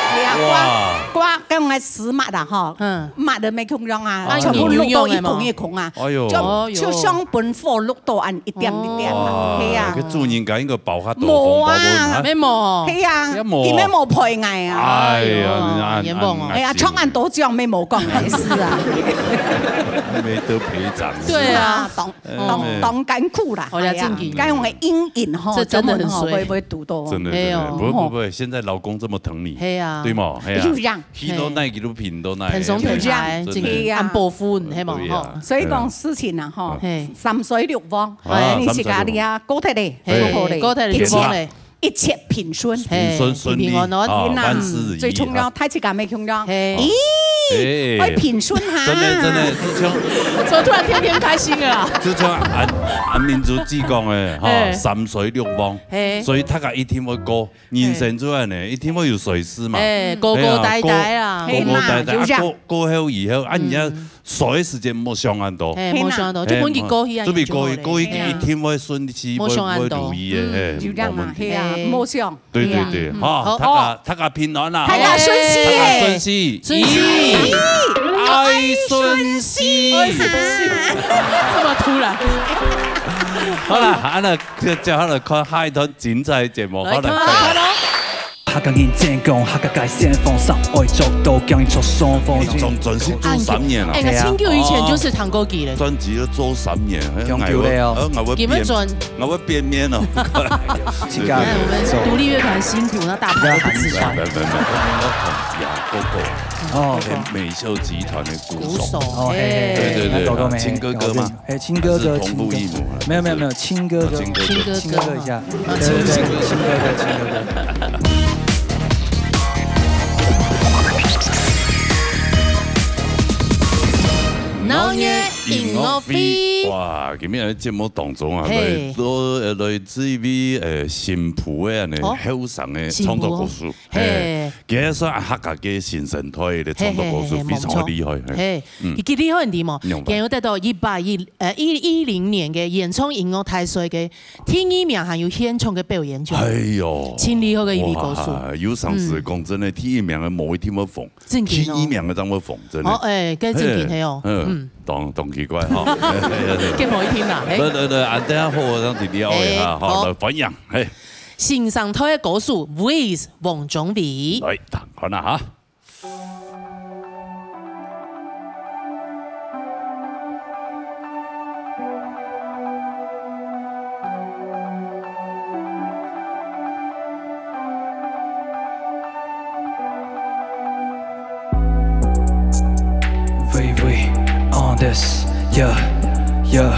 係啊，哇。掛，掛該種个絲襪啊，吼，嗯。襪都無共樣啊，哎喲。全部摝到一孔一孔啊，哎喲。就，哎喲。就像分火摝到恁一點一點啊，哦。係啊。該主人家應該包較多紅包分，無啊。啊？無。係啊，也無。佢也無賠𠊎啊。哎呀，哎喲，恁，冤枉哦。恁，哎呀，恁，創恁多獎，也無講个事啊。沒得賠償。對啊。係啊，當，哎，當，哎。當艱苦啦。好啦，哎呀，正經。該種个陰影吼，這真的很衰。專門吼，會，會堵到。真的，真的，哎喲。不會，不會，現在勞工這麼疼你，係啊。對嗎？係啊。就這樣。去到哪，嘿。去到哪，很鬆很快，真的。正經，哎呀。恁寶貴，係無？對呀。吼。所以講事情啊，吼，哎。嘿。三衰六旺，啊，你自家你啊，三衰六旺。過忒咧，嘿，過好咧，過忒咧，一切，六旺咧。一切平順。平順順利，嘿，平平安安。啊，萬事如意，最重要，啊。大自家無共樣。嘿。咦，哎。愛平順哈。真的，真的，就像，怎麼突然天天開心了啊？就像安，安民主記講的，哈，嘿。三衰六旺，嘿。所以大家一定會過 人生就恁呢，一定會有衰事嘛。哎，高高低低啊。哎呀，高，高高低低，係啊。啊，過，過後以後，啊，你要，嗯。衰个時間莫想恁多。哎，莫想恁多，哎，就分佢過去啊，就分佢過去，就好了。過去一定會順利，哎呀。會，莫想恁多。會如意个，嗯。哎，就這樣嘛，無問題。係啊，哎。莫想。對，對，對，哎呀。嗯。好，好，大家，哦。大家平安啦，大家順序，大家順序。順序。咦，愛順序。愛順序。這麼突然。好啦，恁呢 接下來看下一段精彩節目，來，好，來，看，看哦。客家人精講，客家界先鋒，三愛做到，今日出雙方。你專，專心做三年啊？哎，哎，我很久以前就是彈過佢了。專輯要做三年，哎，強求了哦。哎，我會變，你們專，我會變面哦。自家來，我們獨立樂團辛苦，那大牌都不自傳。沒有，沒有，沒有，沒有，我同雅哥哥，哦。美秀集團的鼓手。鼓手，哦，嘿，嘿，嘿，哎。對，對，對，那哥哥沒，啊，親哥哥嘛。 哎，親哥哥，還是同父異母啊？親哥哥。沒有，沒有，沒有，親哥哥，啊，親哥哥。親哥哥一下。啊，對，對，對，親哥哥，親哥哥。鬧熱音樂會。哇，今日个節目當中啊，嘿。來，來，呃，來自一位，呃，新譜个恁呢，哦。後生个創作歌手。新譜哦。嘿。嘿。佢也算客家个新生代个創作歌手，嘿，嘿，嘿，非常个厲害，嘿。嘿。 嗯。佢幾厲害，你知無？明白。佢有得到一百一，呃，一，一零年个原創音樂大賽个第二名，還有現場个表演獎。哎喲，盡厲害个一位歌手。哇，有常時講真个，嗯。第一名个無一定會紅，正經哦。第二名个正會紅，真个。哦，哎，該正經係哦。嘿，嗯。嗯，當，當奇怪哈。該無一定啦，嘿。對，對，對，啊，等下好，讓弟弟聊一下，嘿，哈，好。來，歡迎，嘿。新生代个歌手Wiz黃宗維。來，聽看啊，哈。 Wait, wait, on this, yeah, yeah,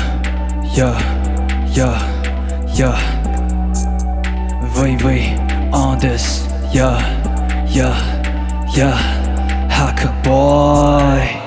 yeah, yeah, yeah. Wait, wait, on this, yeah, yeah, yeah, Hakka boy.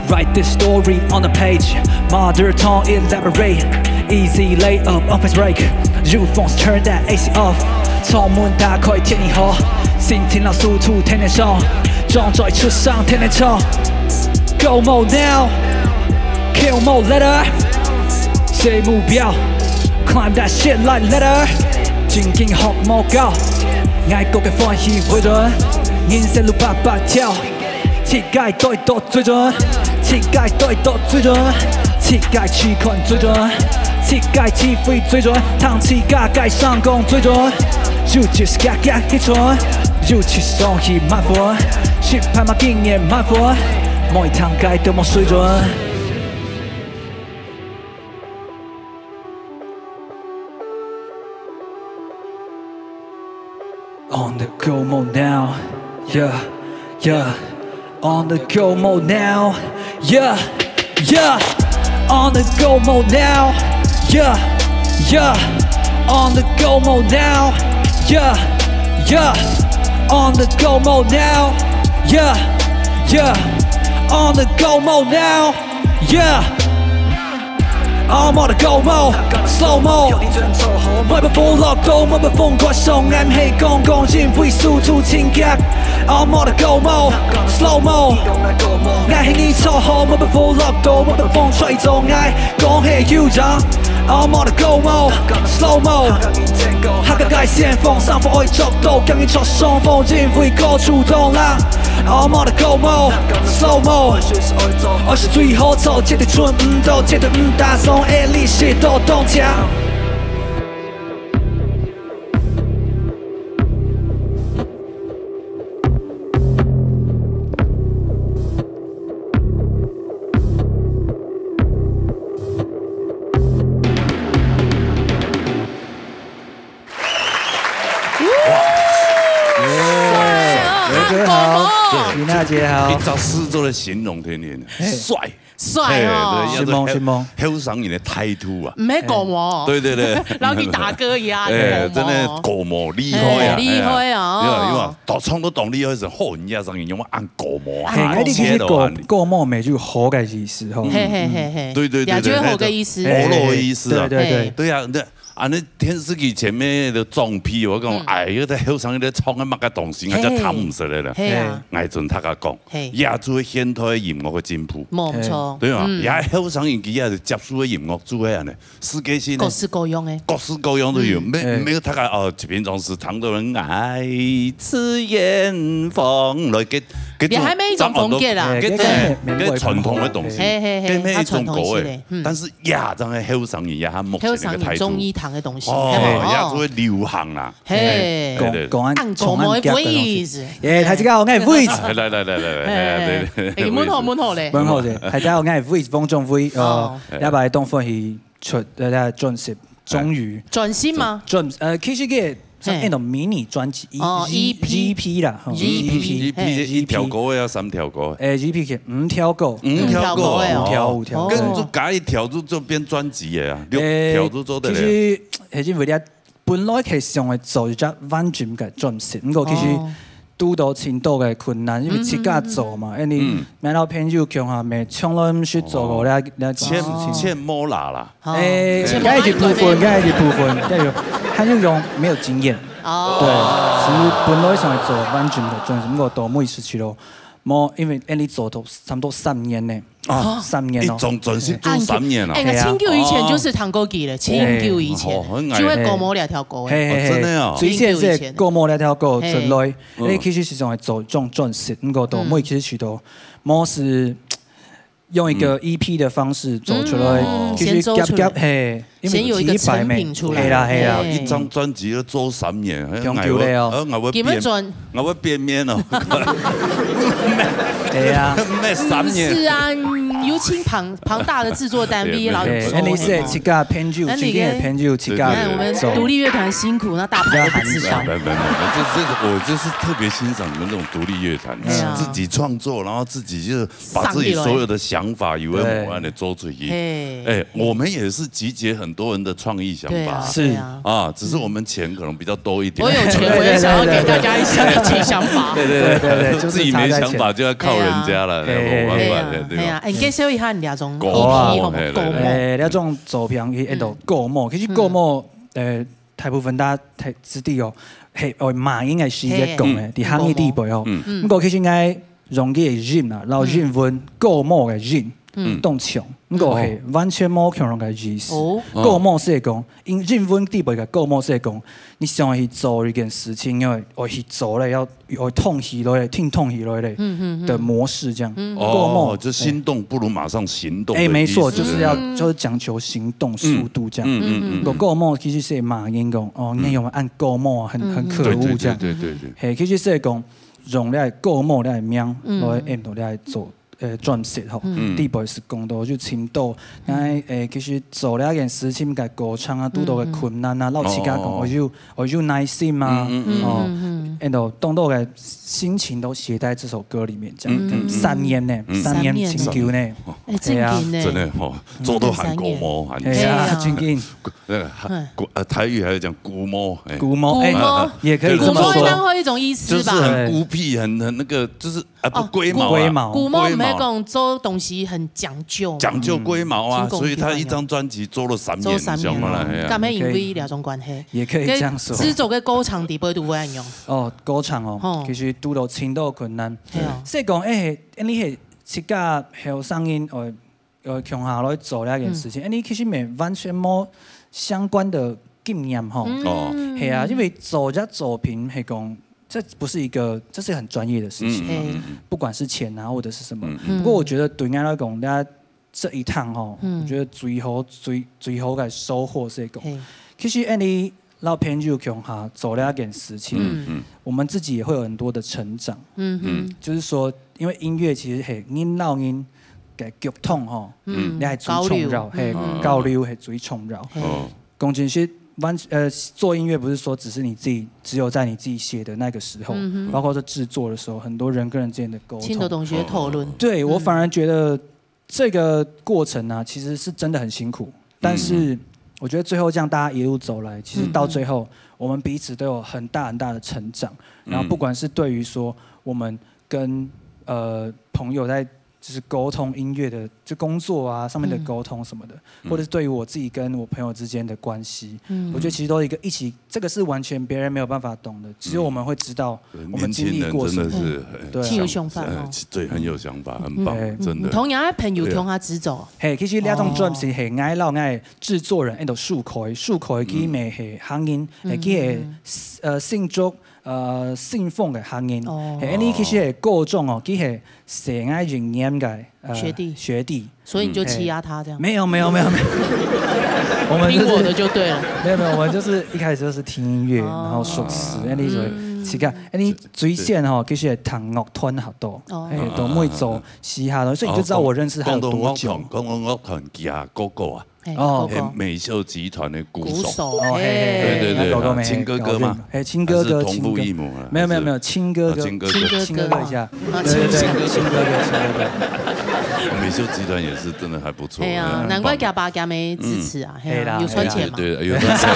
Write the story on the page, mother tongue elaborate. Easy layup, offense break. You phones turn that A C off. 窗門打開，天氣好，心情老速度，天天上，裝載出上，天天衝。Go more now, kill more later. Set目標，climb that shit like ladder. 正經學無夠，外國个歡喜為人，人生路八八跳。 世界對到水準，世界對到水準，世界試看水準，世界試飛水準，通世界界上講水準。You just got got一準，you just上去滿分，失敗嘛經驗滿分，每一趟改都無水準。 On the go mode now, yeah, yeah. On the go mode now, yeah, yeah. On the go mode now, yeah, yeah. On the go mode now, yeah, yeah. On the go mode now, yeah, yeah. On the go mode now, yeah. I'm on the go mode, slow mo。Microphone lock到，microphone關上，𠊎毋係講講，因為速度真急。I'm on the go mode, slow mo。𠊎係你錯好，microphone lock到，microphone try做𠊎講係有人。I'm on the go mode, slow mo。下個界線，放上風愛捉到，今日著上風，因為高處動浪。 I'm on the go mode, slow mo。愛是最好做，絕對出毋到，絕對毋打爽，愛你是到當強。帥哦，哥好，好米娜姐好一。隻字做得形容天天，帥。帥哦嘿，對，承蒙承蒙後生人的態度啊。毋係講哦，對對對，然後佢打歌一樣，哎，講真的哦高毛厲害啊，哎厲害啊哎呀因為當唱到當厲害時，好人家聲音，用恁高毛啊，嘿，哎，你其實高高毛美就好个意思吼。嘿嘿嘿嘿，對對對也就係好个對意思，哎好个意思啊對對對嘿，對啊，那啊那電視機前面的裝逼，我講，哎，這後生人在唱个麼个東西，我就聽毋識了啦。係啊，𠊎準大家講，嘿也就係現代音樂个進步，無錯，對啊，嗯也後生人佢也接觸个音樂就係恁呢，世界性各式各樣个，各式各樣都有，沒嗯沒有大概哦，平常時聽到人愛吃遠方來給給你還沒一種風格啦給哎這個給傳統的東西，嘿嘿嘿，跟那一種較傳統一些口味咧，嗯，但是亞洲的後生人也還目前後生人的一個態度，中意聽个東西，哦，係無亞洲會流行啦，嘿，對對對講講按口味講味子，耶，大家好，我係Wit。來來來來來來，對對對，哎，問好問好咧，問好勢，大家好，我係Wit，翁仲輝，呃哦，禮拜東分佢出呃專輯，終於專心嗎？專呃，其實佢係嘿一種迷你專輯，E 哦 EP EP EP啦，吼 EP 一批一條歌要三條歌，誒，EP係五條歌，五條歌五條歌五條五條，哦跟住加一條就就變專輯了啊，六條就做得了。其實係因為咧，本來係想愛做一隻完整个專輯，毋過其實哦堵到盡多个困難，因為自家做嘛，因為嗯買到朋友共下，乜從來毋識做過咧咧種欠事情。欠摸啦啦，哦誒，欠該係一部分，該係一部分，該有，還有用沒有經驗。哦，對，其實本來想愛做完整个專輯，毋過到尾時期咯，無，因為恁樣做到差不多三年呢，啊三年咯。一種專輯做三年啊哎，，那係啊盡久以前就是彈過佢咧，盡久以前哦，很，就係高毛兩條歌誒，嘿嘿嘿，哦最先係高毛兩條歌出來，嘿你其實係想愛做一種專輯，毋過到尾其實去到，無係用一個EP的方式做出來，嗯其實先做出來夾夾嘿，因為先有一個幾百枚成品出來係啦係啦，嘿一張專輯要做三年，強求了哦呃，我會變，基本上我會變面哦，係啊，咩三年？是啊，有請龐，龐大的製作單位，對，然後有做。哎，恁樣係自家朋友，那你真正个朋友，自家你看我們做。獨立樂團辛苦，那大牌都不知道。没有没有没有，这这我就是特别欣赏你们这种独立乐团，对啊自己创作，然后自己就是把自己所有的想法，以为我按的做出去。嘿，哎，我们也是集结很多人的创意想法。对啊，是对啊。啊，只是我们钱可能比较多一点。我有钱，我也想要给大家一些自己想法。对对对对对，就是自己没差在钱。想法就要靠人家了，对没有办法啊，的，对啊。哎，你介绍一下你這種古 EP 好嘿不好？古墓。哎，那種作品佢一到古墓，其實古墓，呃，大部分大家知道哦，係，哦，馬英个時節講个，嘿在客語裡背哦。嗯不過其實𠊎用个音啊，然後英文古墓个音，嗯當像，不過係完全無共樣个意思。哦古墓係講，英英文裡背个古墓係講，你想去做一件事情，因為愛去做咧，要愛動起來咧，挺動起來咧嗯嗯嗯的模式這樣。嗯古墓哦，就心动不如马上行动的哎，意思。沒錯，就是要嗯就是講求行動速度這樣。嗯嗯嗯不過古墓其實係馬英講，哦，你有沒有按古墓啊，很很可对对惡這樣。对对对对。嘿，其實係講用這个古墓這个名，嗯來演到這个做呃專輯吼，嗯裡背係講到就尋到，哎，誒，其實做這件事情个過程啊，遇到个困難啊，老實講，哦我有我有耐心啊，嗯嗯嗯哦，嗯然後當多个心情都寫在這首歌裡面，這樣嗯嗯嗯三年呢，嗯三年三年真久呢，哎，正經呢，真的哦，做到喊古墓，喊哎呀，哎呀真緊，那个古呃台语还有讲古墓，哎，古墓，哎古墓，也可以這麼古墓應該說，會一種意思吧？就是很孤僻，很很那个，就是啊不哦龜毛啊，龜毛古墓毋係龜毛講做東西很講究嘛，講究龜毛啊，很講究所以他一張專輯做了三年，做三年你想嘛啦，哎呀敢係因為這種關係？也可以這樣說。製作个過程裡背都會恁樣。哦，歌唱哦吼，其實拄到盡多困難。係哦所以講，哎，你係自家後生人，呃，呃，共下來做這件事情，哎，你其實也完全無相關的經驗吼。哦係啊，因為做這作品係講，這不是一個，這是很專業的事情，嗯嗯嗯不管是錢啊或者是什麼。嗯嗯不過我覺得對我來講，大家這一趟吼，嗯我覺得最好最最好的收穫係講，嘿，其實恁樣老朋友共下做這件事情，嗯嗯我們自己也會有很多的成長。嗯哼，就是說，因為音樂其實係人摎人个溝通吼，嗯你係最重要，交流係嗯交流係最重要。嘿哦，講真實，完呃做音樂不是說只是你自己，只有在你自己寫的那個時候，嗯哼包括在製作的時候，很多人跟人之間的溝通。盡多東西討論。對我嗯反而覺得這個過程呢、其實是真的很辛苦，但是我覺得最後這樣大家一路走來，其實到最後我們彼此都有很大很大的成長。然後不管是對於說我們跟呃朋友在就是溝通音樂的就工作啊上面的溝通什麼的，或者是對於我自己跟我朋友之間的關係，嗯我覺得其實都一個一起，這個是完全別人沒有辦法懂的，只有我們會知道我們經歷過什麼。年輕人真的是，哎對啊盡有想法哦呃，對，很有想法，很棒，嗯真的。同樣个朋友共下製作，嘿，其實這張專輯係𠊎摎𠊎製作人，𠊎都樹開，樹開佢乜係客人，係佢係呃新竹呃新豐个客人，哦係，恁樣其實係高中哦，佢係細𠊎一年个呃學弟學弟。所以你就欺壓他這樣。沒有沒有沒有沒有，我們就是聽我的就對了。沒有沒有，我們就是一開始就是聽音樂，哦然後熟識，哎，你所以自家，哎，你最先吼，其實係同樂團合作，哦哎，都會做嘻哈的，所以你就知道我認識他有多久。講到樂團，講到樂團，佢哥哥啊，哎，哦哥哥係美秀集團的鼓手。鼓手，哦，嘿嘿哎嘿，对对对那哥哥没啊亲哥哥吗搞定嘿，亲哥哥，还是同父亲哥异母啊没有没有没有，还是亲哥哥，啊亲哥哥亲哥哥一下，啊对对对，亲哥哥亲哥哥，亲哥哥。美秀集团也是真的还不错。哎呀，嗯难怪。家爸家妹支持啊，嘿啊，嘿啦有赚钱嘛，嘿对，有赚钱。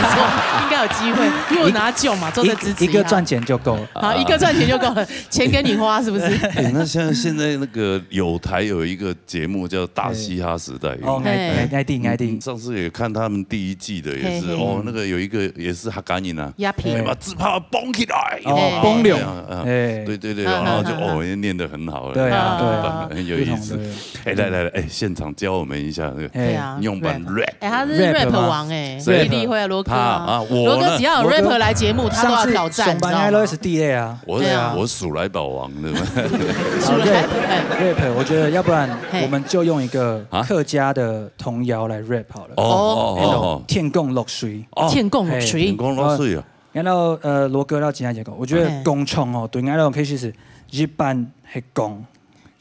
应该有机会，因为我拿酒嘛，做得支持一一个赚钱就够了。好，一个赚钱就够了，钱给你花是不是？哎，那像现在那个有台有一个节目叫《大嘻哈时代》，哦，嘿爱爱爱定爱定，上次也看他们第一季的，也是嘿嘿哦，那个有一个也是客家人啊，鸦片哎，把自拍绑起来，哦嘿崩流哎呀，哎呀哎，对对对，嗯然后就嗯嗯哦，念得很好，对啊哎对啊，很有意思不同的。哎，来来来，哎，现场教我们一下那个哎对啊，用版 rap。哎，他是 rap rap 吗王哎，谁厉厉害，罗哥啊，他啊我呢罗哥只要有罗哥 rap 来节目，他都要挑战，上次上班应该都是你知道吗？第一啊。我对啊我鼠来宝王，对吧？出来，哎 rap，我觉得要不然嘿我们就用一个啊客家的童谣来 rap 好了。哦哦那种哦天公落水。哦，天公落天水，公落水啊，然后呃，罗哥要怎样结果？我觉得嘿工厂哦，对我来讲其实是一半是工，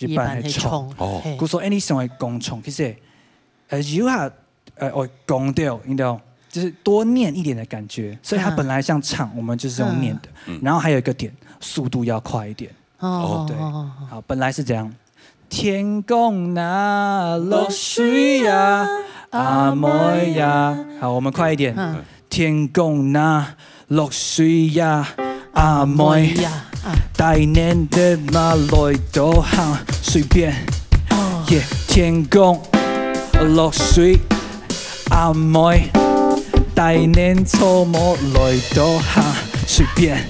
一半係唱。一半係唱。哦。嘿。故所，哎，你想愛講唱，其實，呃，有下，呃，我講到，你知道，就是多念一點的感覺，所以它本來像唱，嗯。我們就是用念的。嗯。然後還有一個點，速度要快一點。哦。對。哦。好，本來是這樣。天公啊，落水啊，阿妹啊。好，我們快一點。嗯。天公啊，落水啊，阿妹。阿妹啊，啊。大年的嘛來到行，隨便。哦。耶，天公，落水，阿妹。大年初五來到行，隨便。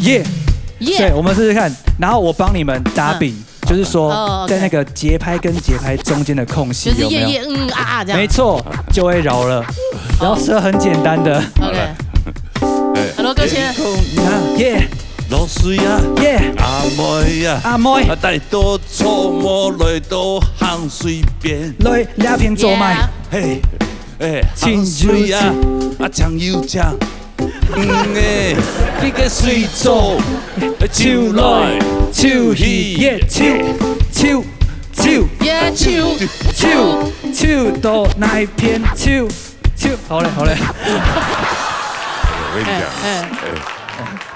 耶。耶。對，我們試試看。然後我幫你們打餅。嗯。 就是說，哦，OK。在那個節拍跟節拍中間的空隙，就是有沒有？耶耶嗯啊啊這樣。沒錯，就會饒了。饒舌很簡單的。OK。哎。Hello，各位親愛的。耶。落水啊，耶。阿妹啊，阿妹。啊，大年初五來到行水邊。來，這片做麥。Yeah。嘿，哎，請行水啊，入去。啊，請有請。 嗯哎，你个水做，泅來，泅去，耶，泅，泅，泅，耶，泅，泅，泅到哪一片，泅，泅。好嘞，好嘞。我跟你講，哎，哎。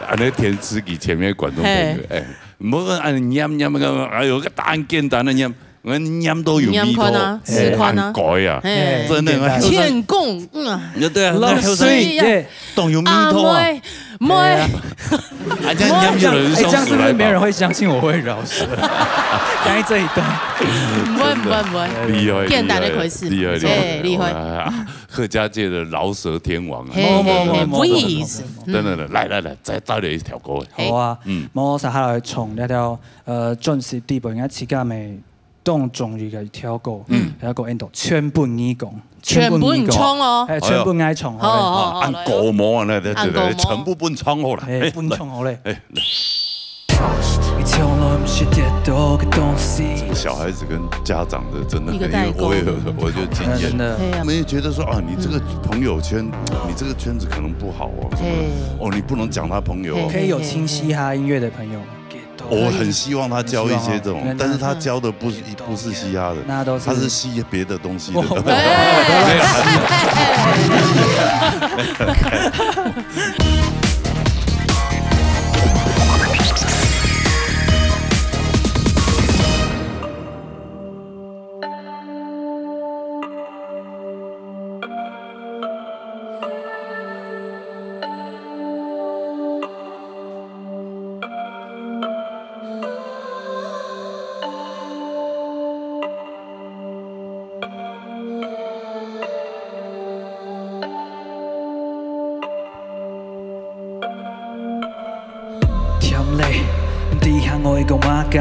哎，啊，那填詞給前面觀眾朋友，嘿。哎，莫按念念那個，哎，有個答案簡單的念， 𠊎念到有味道，念看啊，試看啊。哎，很怪啊，嘿。真的，𠊎天公，嗯啊。對啊，落水，那後生，耶。當有味道啊。阿妹，妹。哎呀。哎，這樣念出來就像是老鼠來寶。哎，這樣是不是沒人會相信我會饒舌？剛才這一段。毋會，毋會，毋會。厲害，簡單的開始。厲害，厲害，哎，厲害。哇，客家界的饒舌天王啊。嘿，嘿，嘿，真的，真的，不易。真的，來，來，來，再帶來一條歌。好啊，嗯。無啥好來唱，那條，呃，鑽石地步，應該自家妹 當中意个一條歌，嗯。一條歌安到全部你講，全部你講。全部你唱哦。哎，全部𠊎唱，好嘞。好，好，好，啊，按歌模啊，那，那，那，按歌模。全部分唱好了。哎，哎，分唱好嘞。哎，來。你從來毋識跌倒个東西。這個小孩子跟家長的真的很有，一個代溝。我也有，我就經驗。真的。對啊。我們也覺得說，啊，你這個朋友圈，嗯。你這個圈子可能不好哦，什麼的。嘿。哦，你不能講他朋友。嘿，可以有聽嘻哈音樂的朋友嗎？ 我很希望他交一些這種，但是他交的不是，不是嘻哈的，那都是，他是吸別的東西的。我，我，甜嘞，毋知喊𠊎講麼个，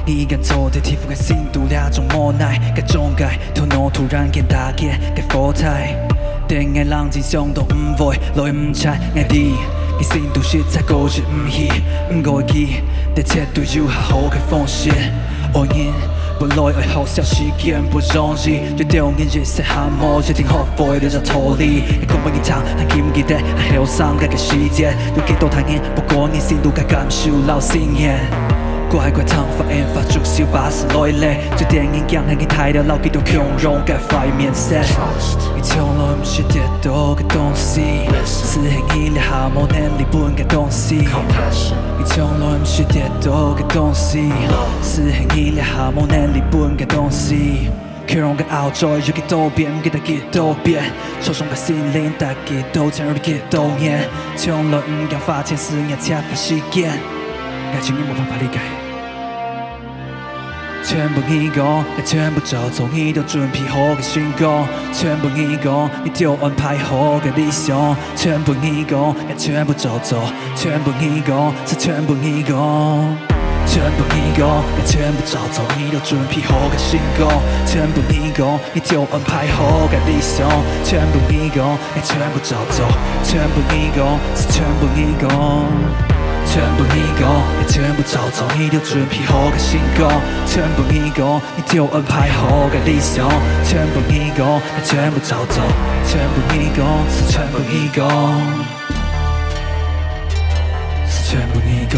你敢坐在地府个心肚，這種無奈个狀態，頭腦突然間打結个火柴。 等𠊎冷靜想到毋會來毋睬𠊎知，你心肚實在過意毋去，毋過記得絕對有較好个方式。愛人本來愛好笑，時間不容易，有兜人一世下無一定學會這隻道理。你講分你聽，還記毋記得，還後生該个時節，有幾多大人 不管你心肚个感受摎信念。乖乖聽話，演化出小巴士來咧，最得人驚係你大了摎佢兜共樣个壞面色。你從來毋識跌倒个東西，只係你這下無能力分个東西。你從來毋識跌倒个東西，只係你這下無能力分个東西。 共樣个後座，有幾多遍，毋記得幾多遍。受傷个心靈，大家都曾有幾多年。從來毋驚花錢，思念且花時間。愛情你無辦法理解。全部你講，全部照做，你都準備好个成功。全部你講，你都安排好个理想。全部你講，全部照做。全部你講，是全部你講。全部你講，全部照做，你都準備好个成功。全部你講， 你都安排好个理想，全部你講，全部照做，全部你講，是全部你講。全部你講，全部照做，你都準備好个成功。全部你講，你都安排好个理想，全部你講，全部照做，全部你講，是全部你講。 是全部你講，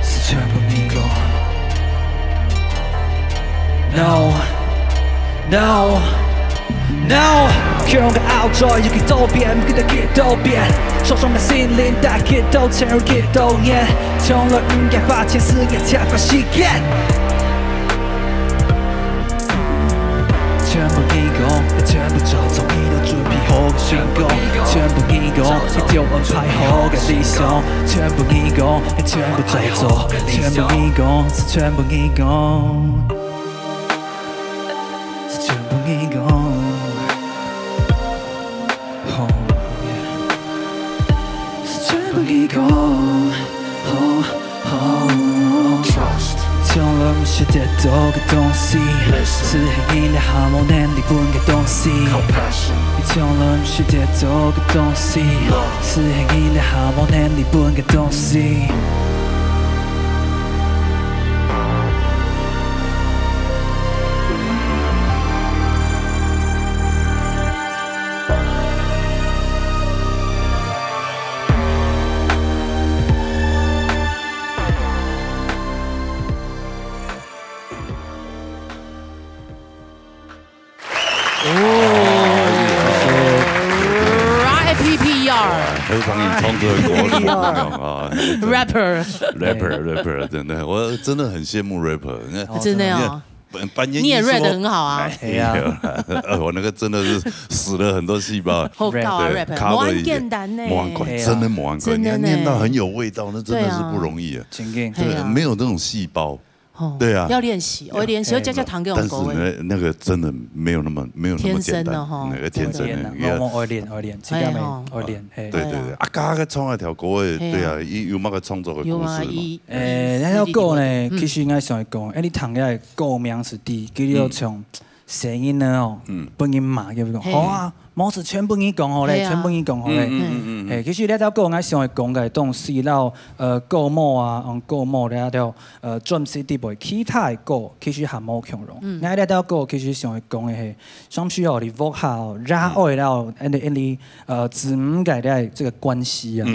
是全部你講。No, no, no。強个outdoor，有幾多遍，不記得幾多遍。受傷的心靈，打幾多針，幾多年，從來毋敢花錢，只愛超過時間。全部人講，全部照做，你都準備好个成功。全部人講，你就安排好个理想。全部人講，全部照做。全部人講，全部人講。 全部人講，吼，yeah。全部人講，吼，吼。Trust。從來毋係得到个東西，只係你還無能力分个東西。Compassion。你從來毋係得到个東西，只係你還無能力分个東西。 Rapper，rapper，真的，我真的很羡慕 rapper。真的哦，半夜你也 rap 的很好啊。哎呀，我那个真的是死了很多细胞。好搞啊 ，rap，蛮简单呢，蛮简，真的蛮简单，你要念到很有味道，那真的是不容易啊。真的，对，没有那种细胞。 对啊，要练习，我练习，要加加糖给我们口味。但是呢，那个真的没有那么没有那么简单，那个天生的，要我练，我练，自家没，我练，嘿，对对对，啊，刚刚唱那条歌，对啊，有有那个创作的故事嘛？诶，那条歌呢，其实应该想讲，哎，你听下歌名是第，佢就像声音呢哦，嗯，本人嘛，有没有？好啊。 無事全部你講好咧，全部你講好咧。嘿，其實這條歌𠊎想愛講个東西，摎呃歌舞啊，用歌舞這條呃專輯底背其他个歌其實還無共樣。𠊎這條歌其實想愛講个係，上次哦，你屋下哦，熱愛摎恁樣恁樣呃子女个這這個關係啊。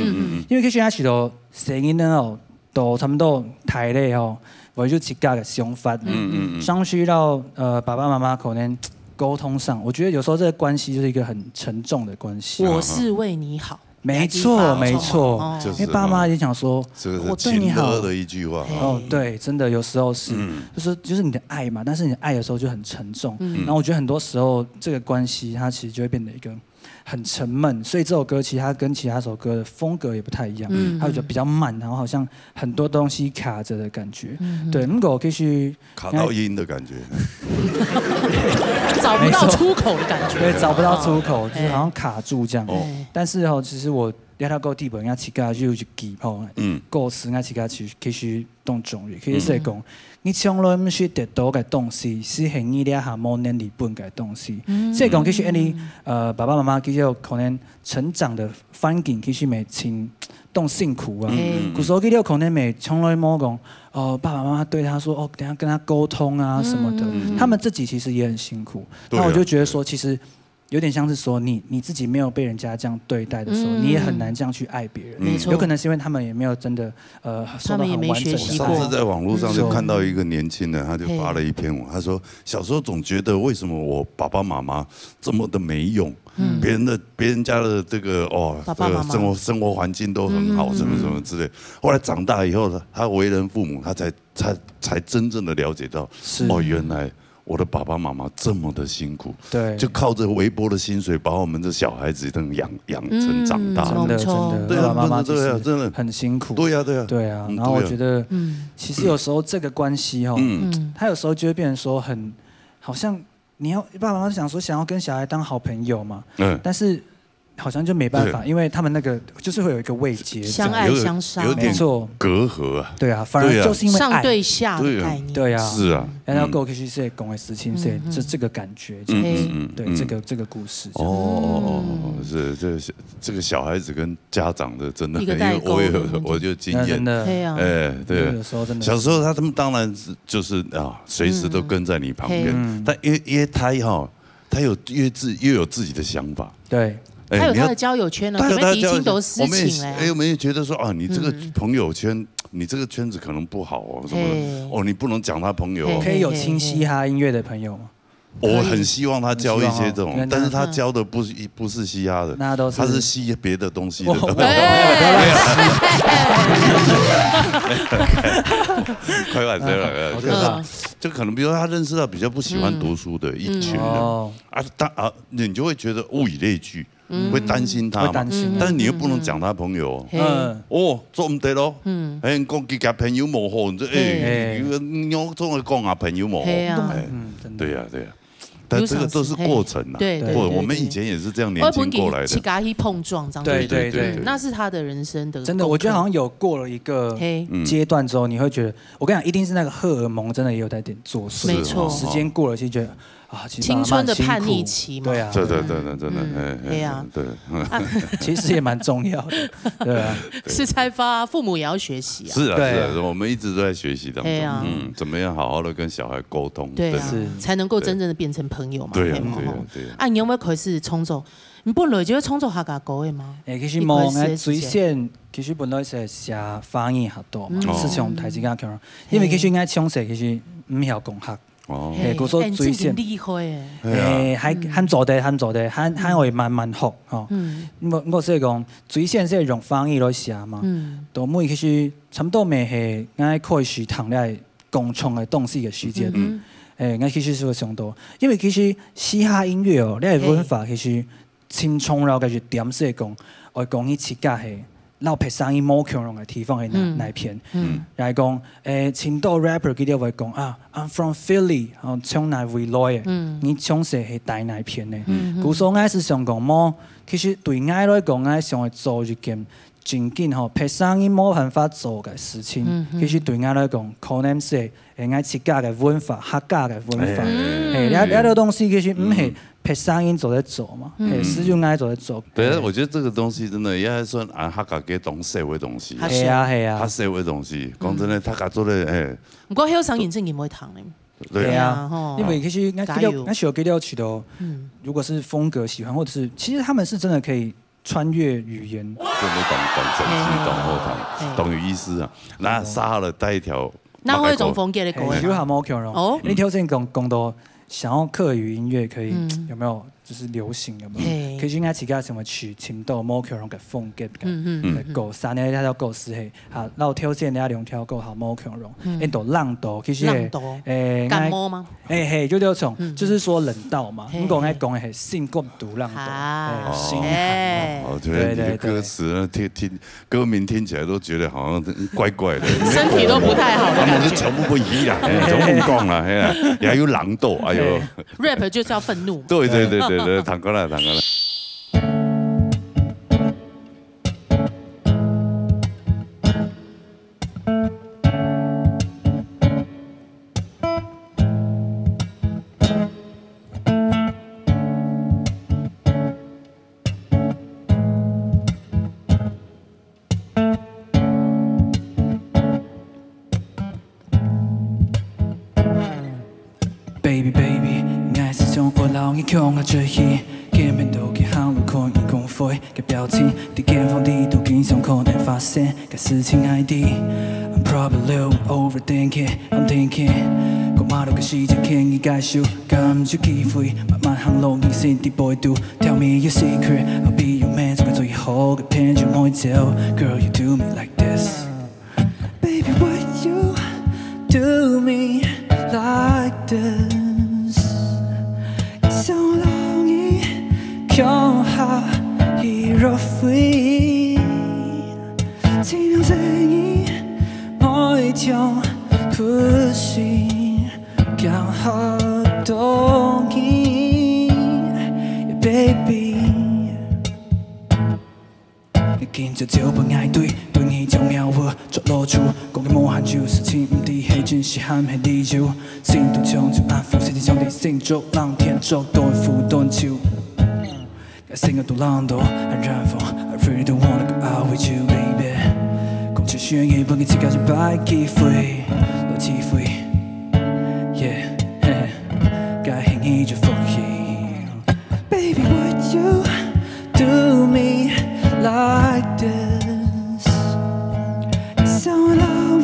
因為其實𠊎係都細人仔哦， 都差不多大了吼，為有自家个想法。嗯嗯嗯。上去到呃爸爸媽媽可能溝通上，我覺得有時候這個關係就是一個很沉重的關係。我是為你好。沒錯沒錯，因為爸媽也想說，這個是我對你好的一句話。哦，對，真的有時候是，就是就是你的愛嘛，但是你的愛有時候就很沉重。然後我覺得很多時候這個關係它其實就會變得一個 很沉悶，所以這首歌其實它跟其他首歌的風格也不太一樣，嗯，它就比較慢，然後好像很多東西卡著的感覺。嗯，對，不過其實卡到陰的感覺，找不到出口的感覺，對，找不到出口，就是好像卡住這樣。但是哈，其實我這條歌底背，人家自家就有一句吼，嗯，歌詞，人家自家其實其實 當重要。其實係講，你從來毋識得到个東西，係你這下無能力分个東西。所以講，其實恁樣，呃，爸爸媽媽其實有可能成長的環境其實乜盡當辛苦啊。故所佢有可能乜從來無講，哦，爸爸媽媽對他說，哦，等下跟他溝通啊什麼的，他們自己其實也很辛苦。那我就覺得說，其實 有點像是說你你自己沒有被人家這樣對待的時候，你也很難這樣去愛別人。沒錯，有可能是因為他們也沒有真的呃受到很完整的。上次在網路上就看到一個年輕人，他就發了一篇文，他說小時候總覺得為什麼我爸爸媽媽這麼的沒用，別人的別人家的這個哦，這個生活生活環境都很好，什麼什麼之類。後來長大以後呢，他為人父母，他才才才真正的了解到，哦，原來 我的爸爸媽媽這麼的辛苦，對，就靠著微薄的薪水把我們的小孩子這樣養養成長大，真的真的，對啊，爸爸媽媽真的真的很辛苦，對啊對啊對啊。然後我覺得，嗯，其實有時候這個關係哈，嗯，他有時候就會變成說很，好像你要爸爸媽媽想說想要跟小孩當好朋友嘛，嗯，但是 好像就沒辦法，因為他們那個就是會有一個位階，相愛相殺，沒錯，隔閡啊，對啊，反而就是因為愛，上對下的概念，對啊，是啊，然後過去是講的事情，所以這這個感覺，嗯嗯，對，這個這個故事，哦哦哦，是這這個小孩子跟家長的真的，因為我有我就經驗，真的，哎對，有時候真的，小時候他們當然是就是啊，隨時都跟在你旁邊，但因為因為他哈。 他有又自又有自己的想法，對，哎他有他的交友圈了，你們已經都私情了。哎，我們也覺得說啊，你這個朋友圈你这个圈子可能不好哦，什么的，嘿。哦，你不能讲他朋友哦。嘿，可以有听嘻哈音乐的朋友吗？我很希望他交一些这种，可以哦。但是他交的不是，不是嘻哈的，那都是他是吸别的东西的。我，我，开玩笑啦，开玩笑，嗯。就可能，比如说他认识到比较不喜欢读书的一群人，嗯。哦。啊，当，啊，你就会觉得物以类聚，嗯。会担心他嘛，会担心。但是你又不能讲他朋友哦。嘿。嗯。哦，做毋得咯。嗯。哎，你讲佢个朋友无好，你这，哎，嘿。你，你，你总会讲啊，朋友无好。嘿啊。哎，嗯，真的。对呀，对呀。但这个都是过程啊。有啥事？嘿，对，对，过，对，对。我们以前也是这样年轻过来的。我本来自家去碰撞，这样子。对，对，对，对。嗯，那是他的人生的功课。真的，我觉得好像有过了一个嘿。嗯。阶段之后，你会觉得，我跟你讲，一定是那个荷尔蒙真的也有在点作祟。没错。时间过了，就觉得，啊，其实青春的叛逆期嘛。慢慢辛苦。对啊。对，对，对，对，真的，嗯，哎，哎，对啊。对。啊。其实也蛮重要的，对啊。是在发，父母也要学习啊。是啊，对啊。是啊，我们一直都在学习当中。对啊。嗯，怎么样好好地跟小孩沟通，对啊，真的。是。才能够真正地变成朋友嘛，对啊，嘿嘛，对啊，吼。对啊。啊，你有没有开始创作？你本来就会创作客家歌的吗？欸，其实無，一開始的時間。𠊎最先其實本來係寫華語較多嘛，嗯。係從大自家共樣，因為其實𠊎從細其實毋曉講客，哦。嘿，故所最先，欸，你真厲害欸。係啊。欸，還，嗯。還做得，還做得，還，還會慢慢學，吼。嗯。我，我係講，最先係用華語來寫嘛，嗯。到尾其實差不多乜係𠊎開始聽這 講唱个東西个時節，嗯哼。欸，𠊎其實係會想到，因為其實嘻哈音樂哦，這个文化其實盡重要个一點係講，愛講你自家係摎別儕無共樣个地方係哪，嗯。哪片。嗯。來講，欸，盡多rapper佢兜會講啊，I'm from Philly，哦，從哪位來个？嗯。你從細係戴哪片呢？嗯哼。故所𠊎係想講，無，其實對𠊎來講，𠊎想愛做一件 正經吼，別儕人無辦法做个事情，嗯，嗯。其實對𠊎來講，可能係，欸，𠊎自家个文化，客家个文化。欸。嗯。欸，這，這个東西其實毋係別儕人做得做嘛，嗯。欸，只有𠊎做得做。對啊，我覺得這個東西真的也還算啊，客家个當少个東西。較少。係啊，係啊。較少个東西，講真的，嗯。客家做得，欸。毋過後生人真正毋會聽呢。對啊。係啊，吼。因為其實𠊎，加油。𠊎想佢兜試著，嗯。如果是風格喜歡，或者是，其實他們是真的可以 穿越語言。真的當，當神奇，嘿，當好聽，嘿。當有意思啊。那沙哈拉帶一條，那會一種風格的歌嘛。嘿，有較無共樣。哦。你頭先講，講到想要客語音樂可以，嗯。有沒有就是流行，有沒有？嘿。可是應該自家想愛去尋到無共樣个風格个，嗯，嗯，嗯。个歌，三个那條歌詞嘿，啊，然後挑選那兩條歌較無共樣，嗯。欸，都浪到，其實，浪到。欸，感冒嗎？ 欸，嘿，就這種，嗯。就是說冷到嘛，嘿，你講，嘿。講的，嘿，心肝肚冷到，啊。欸，心寒哦。欸。哦，對，對，你的歌詞呢，對，對。聽，聽，歌名聽起來都覺得好像怪怪的。身體都不太好的感覺。啊，我就全部不一樣，欸，全部講了，嘿啊，也有冷到，哎喲。嘿。Rap就是要憤怒嘛。對，對，對，對，對，唱歌啦，唱歌啦。Baby, baby，𠊎係想愛摎你共下出去，見面都去行路看你光輝个表情，在間房裡都經常可能發生个事情。I did, I'm probably overthinking, I'm thinking，過馬路个時節牽你个手，敢有機會慢慢行落你心底背肚。Tell me your secret, I'll be your man，做你最好个朋友，每朝。Girl, you do me like this。 Baby, why you do me like this？想摎你共下一路飛，盡量在你每條步行，共下同行，yeah，baby。 你今朝就分𠊎對，對你像鳥兒捉老鼠，講个無閒，就是尋毋知係真實還係理由。心都像就安撫，身體像在心中，冷天做短褲短袖。I sing it to Lando，I run for，I really don't wanna go out with you, baby。講出宣言，分你自家一擺機會，有機會，yeah，嘿，該係你就福氣。 Baby, why you do me like this？想摎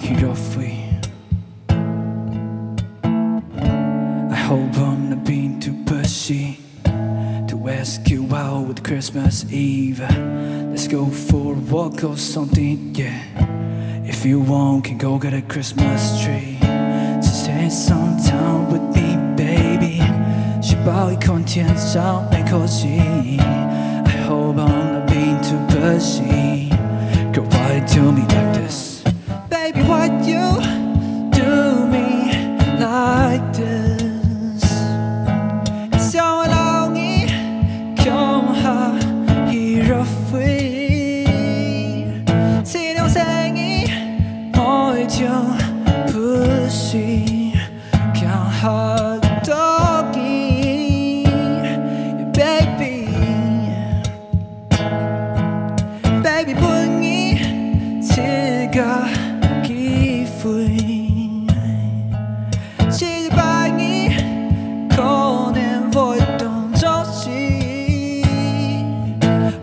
Hirofi. I hope I'm not being too pushy to ask you out with Christmas Eve. Let's go for a walk or something, yeah. If you want, can go get a Christmas tree. Just spend some time with me, baby. 是包一款甜sauce没关系。I hope I'm not being too pushy. Girl, why you do me like this? Baby, why you do me like this? 想要留你共下一个回忆，只能说你每天不是共下的你，baby。 Baby，分你一个机会，失败你可能会当作是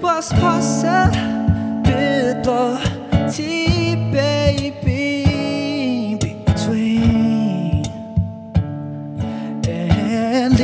我是possibility，baby，between and you。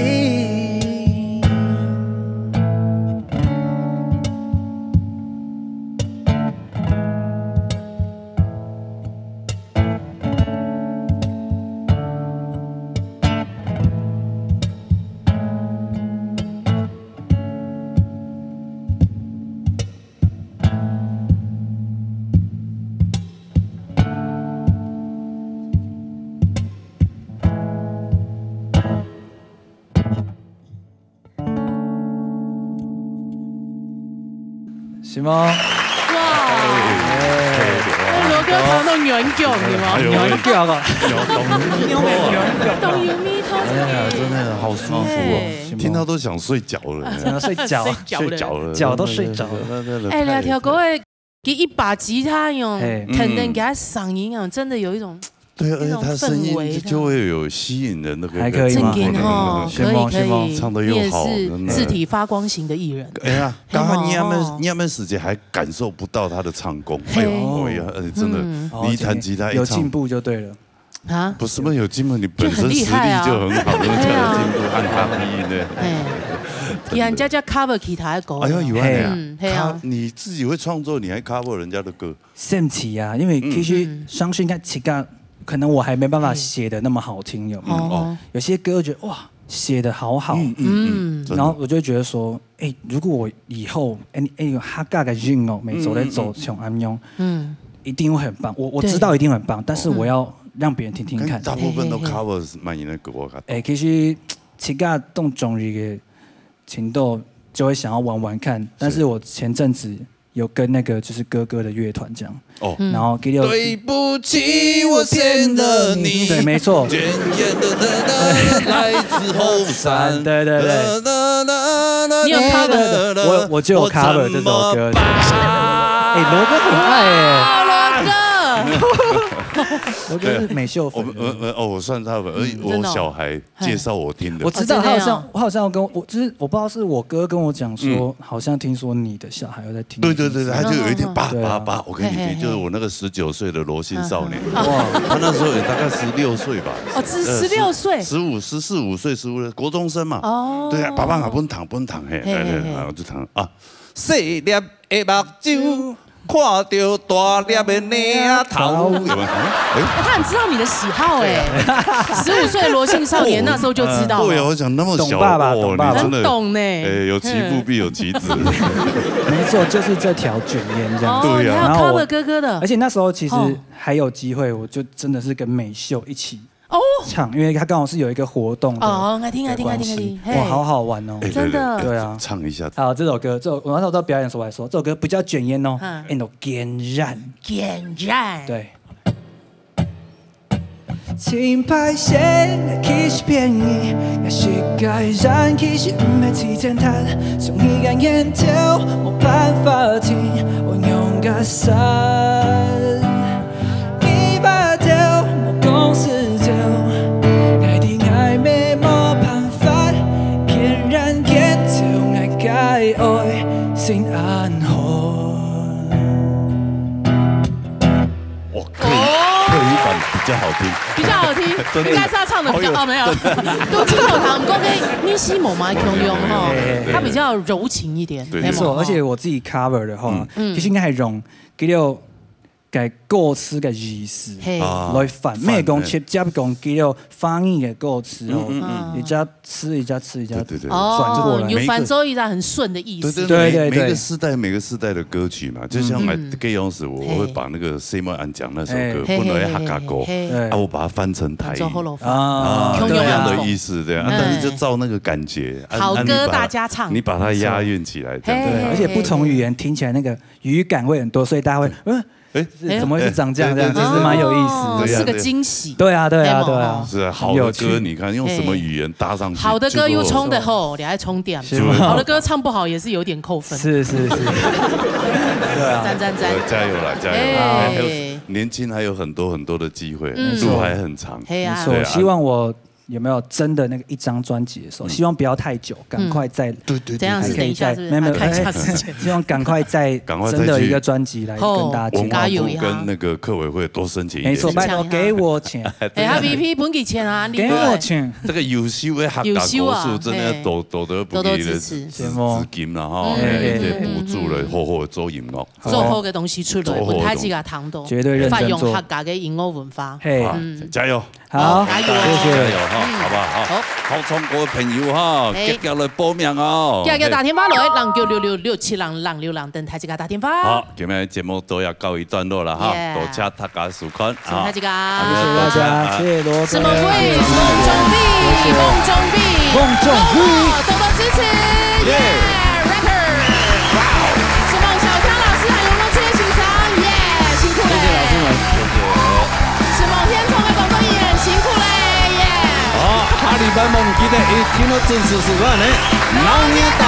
是吗？哇！哎，哦，刘哥弹到原曲，你吗？哎呦喂，原曲啊，有懂，懂有味道。哎呀，真的好舒服哦，哎，听到都想睡觉了。真的睡觉，睡觉了，睡觉了，脚都睡着了。真的，真的，哎，两条狗哎，给一把吉他用，嘿。弹弹给他嗓音啊，真的有一种，对，而且他声音就，那种氛围就会有吸引人的那个，还可以吗？正经哦，可以，可以，唱得又好，你也是真的。字体发光型的艺人。哎呀，嘿嘛，刚刚你们，哦。你们时间还感受不到他的唱功。哎呦，嘿。哎呀，而且真的，嗯。你一弹吉他一唱，哦，有进步就对了。啊？不是嘛，有进步，你本身实力就很好，就很厉害啊。那才有进步，按他第一呢。哎，人家叫 cover 吉他的歌。哎呦，有啊，嘿。嗯，嘿啊。他，你自己会创作，你还 cover 人家的歌？ 甚至啊，因为其实嗯。相信应该自家，可能我还没办法写得那么好听，有没有？哦。有些歌觉得，哇，写得好好。嗯，嗯，嗯，嗯。真的。然后我就会觉得说，哎，如果我以后，哎，哎，有客家的音乐，每周在走，嗯，嗯，嗯。像安永，嗯。一定会很棒。我，我知道一定很棒，对。但是我要让别人听听看。嗯。大部分都 cover 蛮多的歌，我感觉。哎，其实自家当中意个程度就会想要玩玩看，但是我前阵子有跟那个就是哥哥的乐团这样，哦。嗯。然后给我，对不起，我欠了你。对，没错。远远的人来自后山。对，对，对。你有 cover？我，我就有 cover 这首歌。我怎么办？哎，罗哥很爱哎。哇，罗哥。罗哥是美秀粉。对，我们，我，我，哦，我算他们，而且我小孩介绍我听的。嗯，真的哦。嘿。我知道，哦，真的哦。他好像，我好像有跟我，就是我不知道是我哥跟我讲说，嗯。好像听说你的小孩有在听你的歌。对，对，对，对，他就有一天，嗯，嗯，嗯。爸，对啊。爸，爸，我跟你比，嘿，嘿，嘿。就是我那个十九岁的罗姓少年，嗯。哇。他那时候也大概十六岁吧。哦，只，呃，十六岁。十五，十四五岁，十五岁，国中生嘛。哦。对啊，爸爸啊，分糖，分糖，嘿，嘿，来，来，嘿，嘿。来，我就糖啊。 细粒的目睭，看到大粒的领头。有没有？哎，他很知道你的喜好哎。对啊。十五岁的罗姓少年，哦，那时候就知道了。对啊，我想那么小，懂爸爸，哦，懂爸爸。你真的，很懂呢。哎，有其父必有其子。嗯。没错，就是这条卷烟这样。哦，对啊。你还有 然后我，cover 哥哥的。而且那时候其实哦。还有机会，我就真的是跟美秀一起哦。唱，因为他刚好是有一个活动的，哦，我听，我听，我听，的关系。我听，嘿。哇，好好玩哦。哎，真的。对，对，对，对啊。唱一下。好，这首歌，这首，我那时候在表演的时候还说，这首歌不叫卷烟哦，嗯。叫做卷染。卷染。对。真歹势，我其实骗你，我是个人，其实毋係最简单，从你眼前就无办法停，我用个山。 你把酒莫讲是酒，爱的爱没没办法，天然天就爱该爱心安好。哇，可以，哦。可以比較好聽。比較好聽，真的。应该是他唱得比较，好有，哦，没有。真的。都听过他，不过跟你是无嘛共样吼，对，对，对。他比较柔情一点，对，没错，对。而且我自己cover的话，嗯。其实应该还用，给了给歌词的意思嘿。啊。来翻，翻，没有讲直接讲给了翻译的歌词哦，嗯，嗯，嗯。一直吃，一直吃，一直对，对，对。哦，转过来。有翻做一下很顺的意思。对，对，对，对，每，每个对。世代，每个世代的歌曲嘛，就像嗯。来这样子，我，我会把那个 Simon 安讲那首歌，嘿。本来客家歌，嘿，嘿，嘿。对。啊，我把它翻成台语。翻做福佬话。啊，共样的意思，对啊，嗯。但是就照那个感觉，啊，好歌大家唱。啊，你把它，你把它押韵起来，这样子。嘿，嘿，而且不同语言听起来那个语感会很多，所以大家会，嗯，哎，是，怎么会是长这样，这样，对，对，对，其实蛮有意思的。哦，对啊，是个惊喜。对啊，对啊，对啊。对嘛，哦。是啊，好的歌，很有趣。你看用什么语言搭上去，好的歌又冲得好，就够好。你还冲点。是吗？好的歌唱不好也是有点扣分。是，是，是。对啊。赞，赞，赞。呃，加油啦，加油啦！哎。还有，年轻还有很多很多的机会，嗯。路还很长。嘿啊。没错，对啊。希望我有没有真的那个一张专辑的时候，嗯。希望不要太久，赶快再，嗯。对，对，对，对。怎样是等一下是不是？还可以再，没有，没有，啊，看一下时间。希望赶快再赶快再去。真的一个专辑来跟大家见面。文化部跟那个客委会多申请一点钱。没错，拜托，给我钱。哎，他VP分佢钱啊，你给我钱。这个优秀的客家歌手，优秀啊，真的要多，嘿。多多不给的资，多多支持。资金了哈，嗯，嘿，一些补助了，嗯，嗯，嗯。好好做音乐。做好的东西出来，做好的东西。分大家听到，绝对认真做。发扬客家的音乐文化。嘿。啊，嗯。加油！ 好，好，加油哦。谢谢。加油哈，嗯。好不好？好。好。好唱歌的朋友哈，嘿。遽遽來报名哦。遽遽打电话来，零九六六六七零零六零，等大家打电话。好，今日节目都要告一段落了哈，Yeah。多谢大家收看啊。谢谢大家。啊，谢谢大家，谢谢罗哥。沈梦辉，谢谢。沈梦中B，谢谢。梦中B，梦中B。哦，多多支持，耶。耶，Record。哇哦。沈梦小强老师还有我们这些先生，耶，辛苦了。谢谢老师们，谢谢。 沈梦天聪的工作人员辛苦了，耶。好，下礼拜无毋记得，一定要准时收看呢。老年大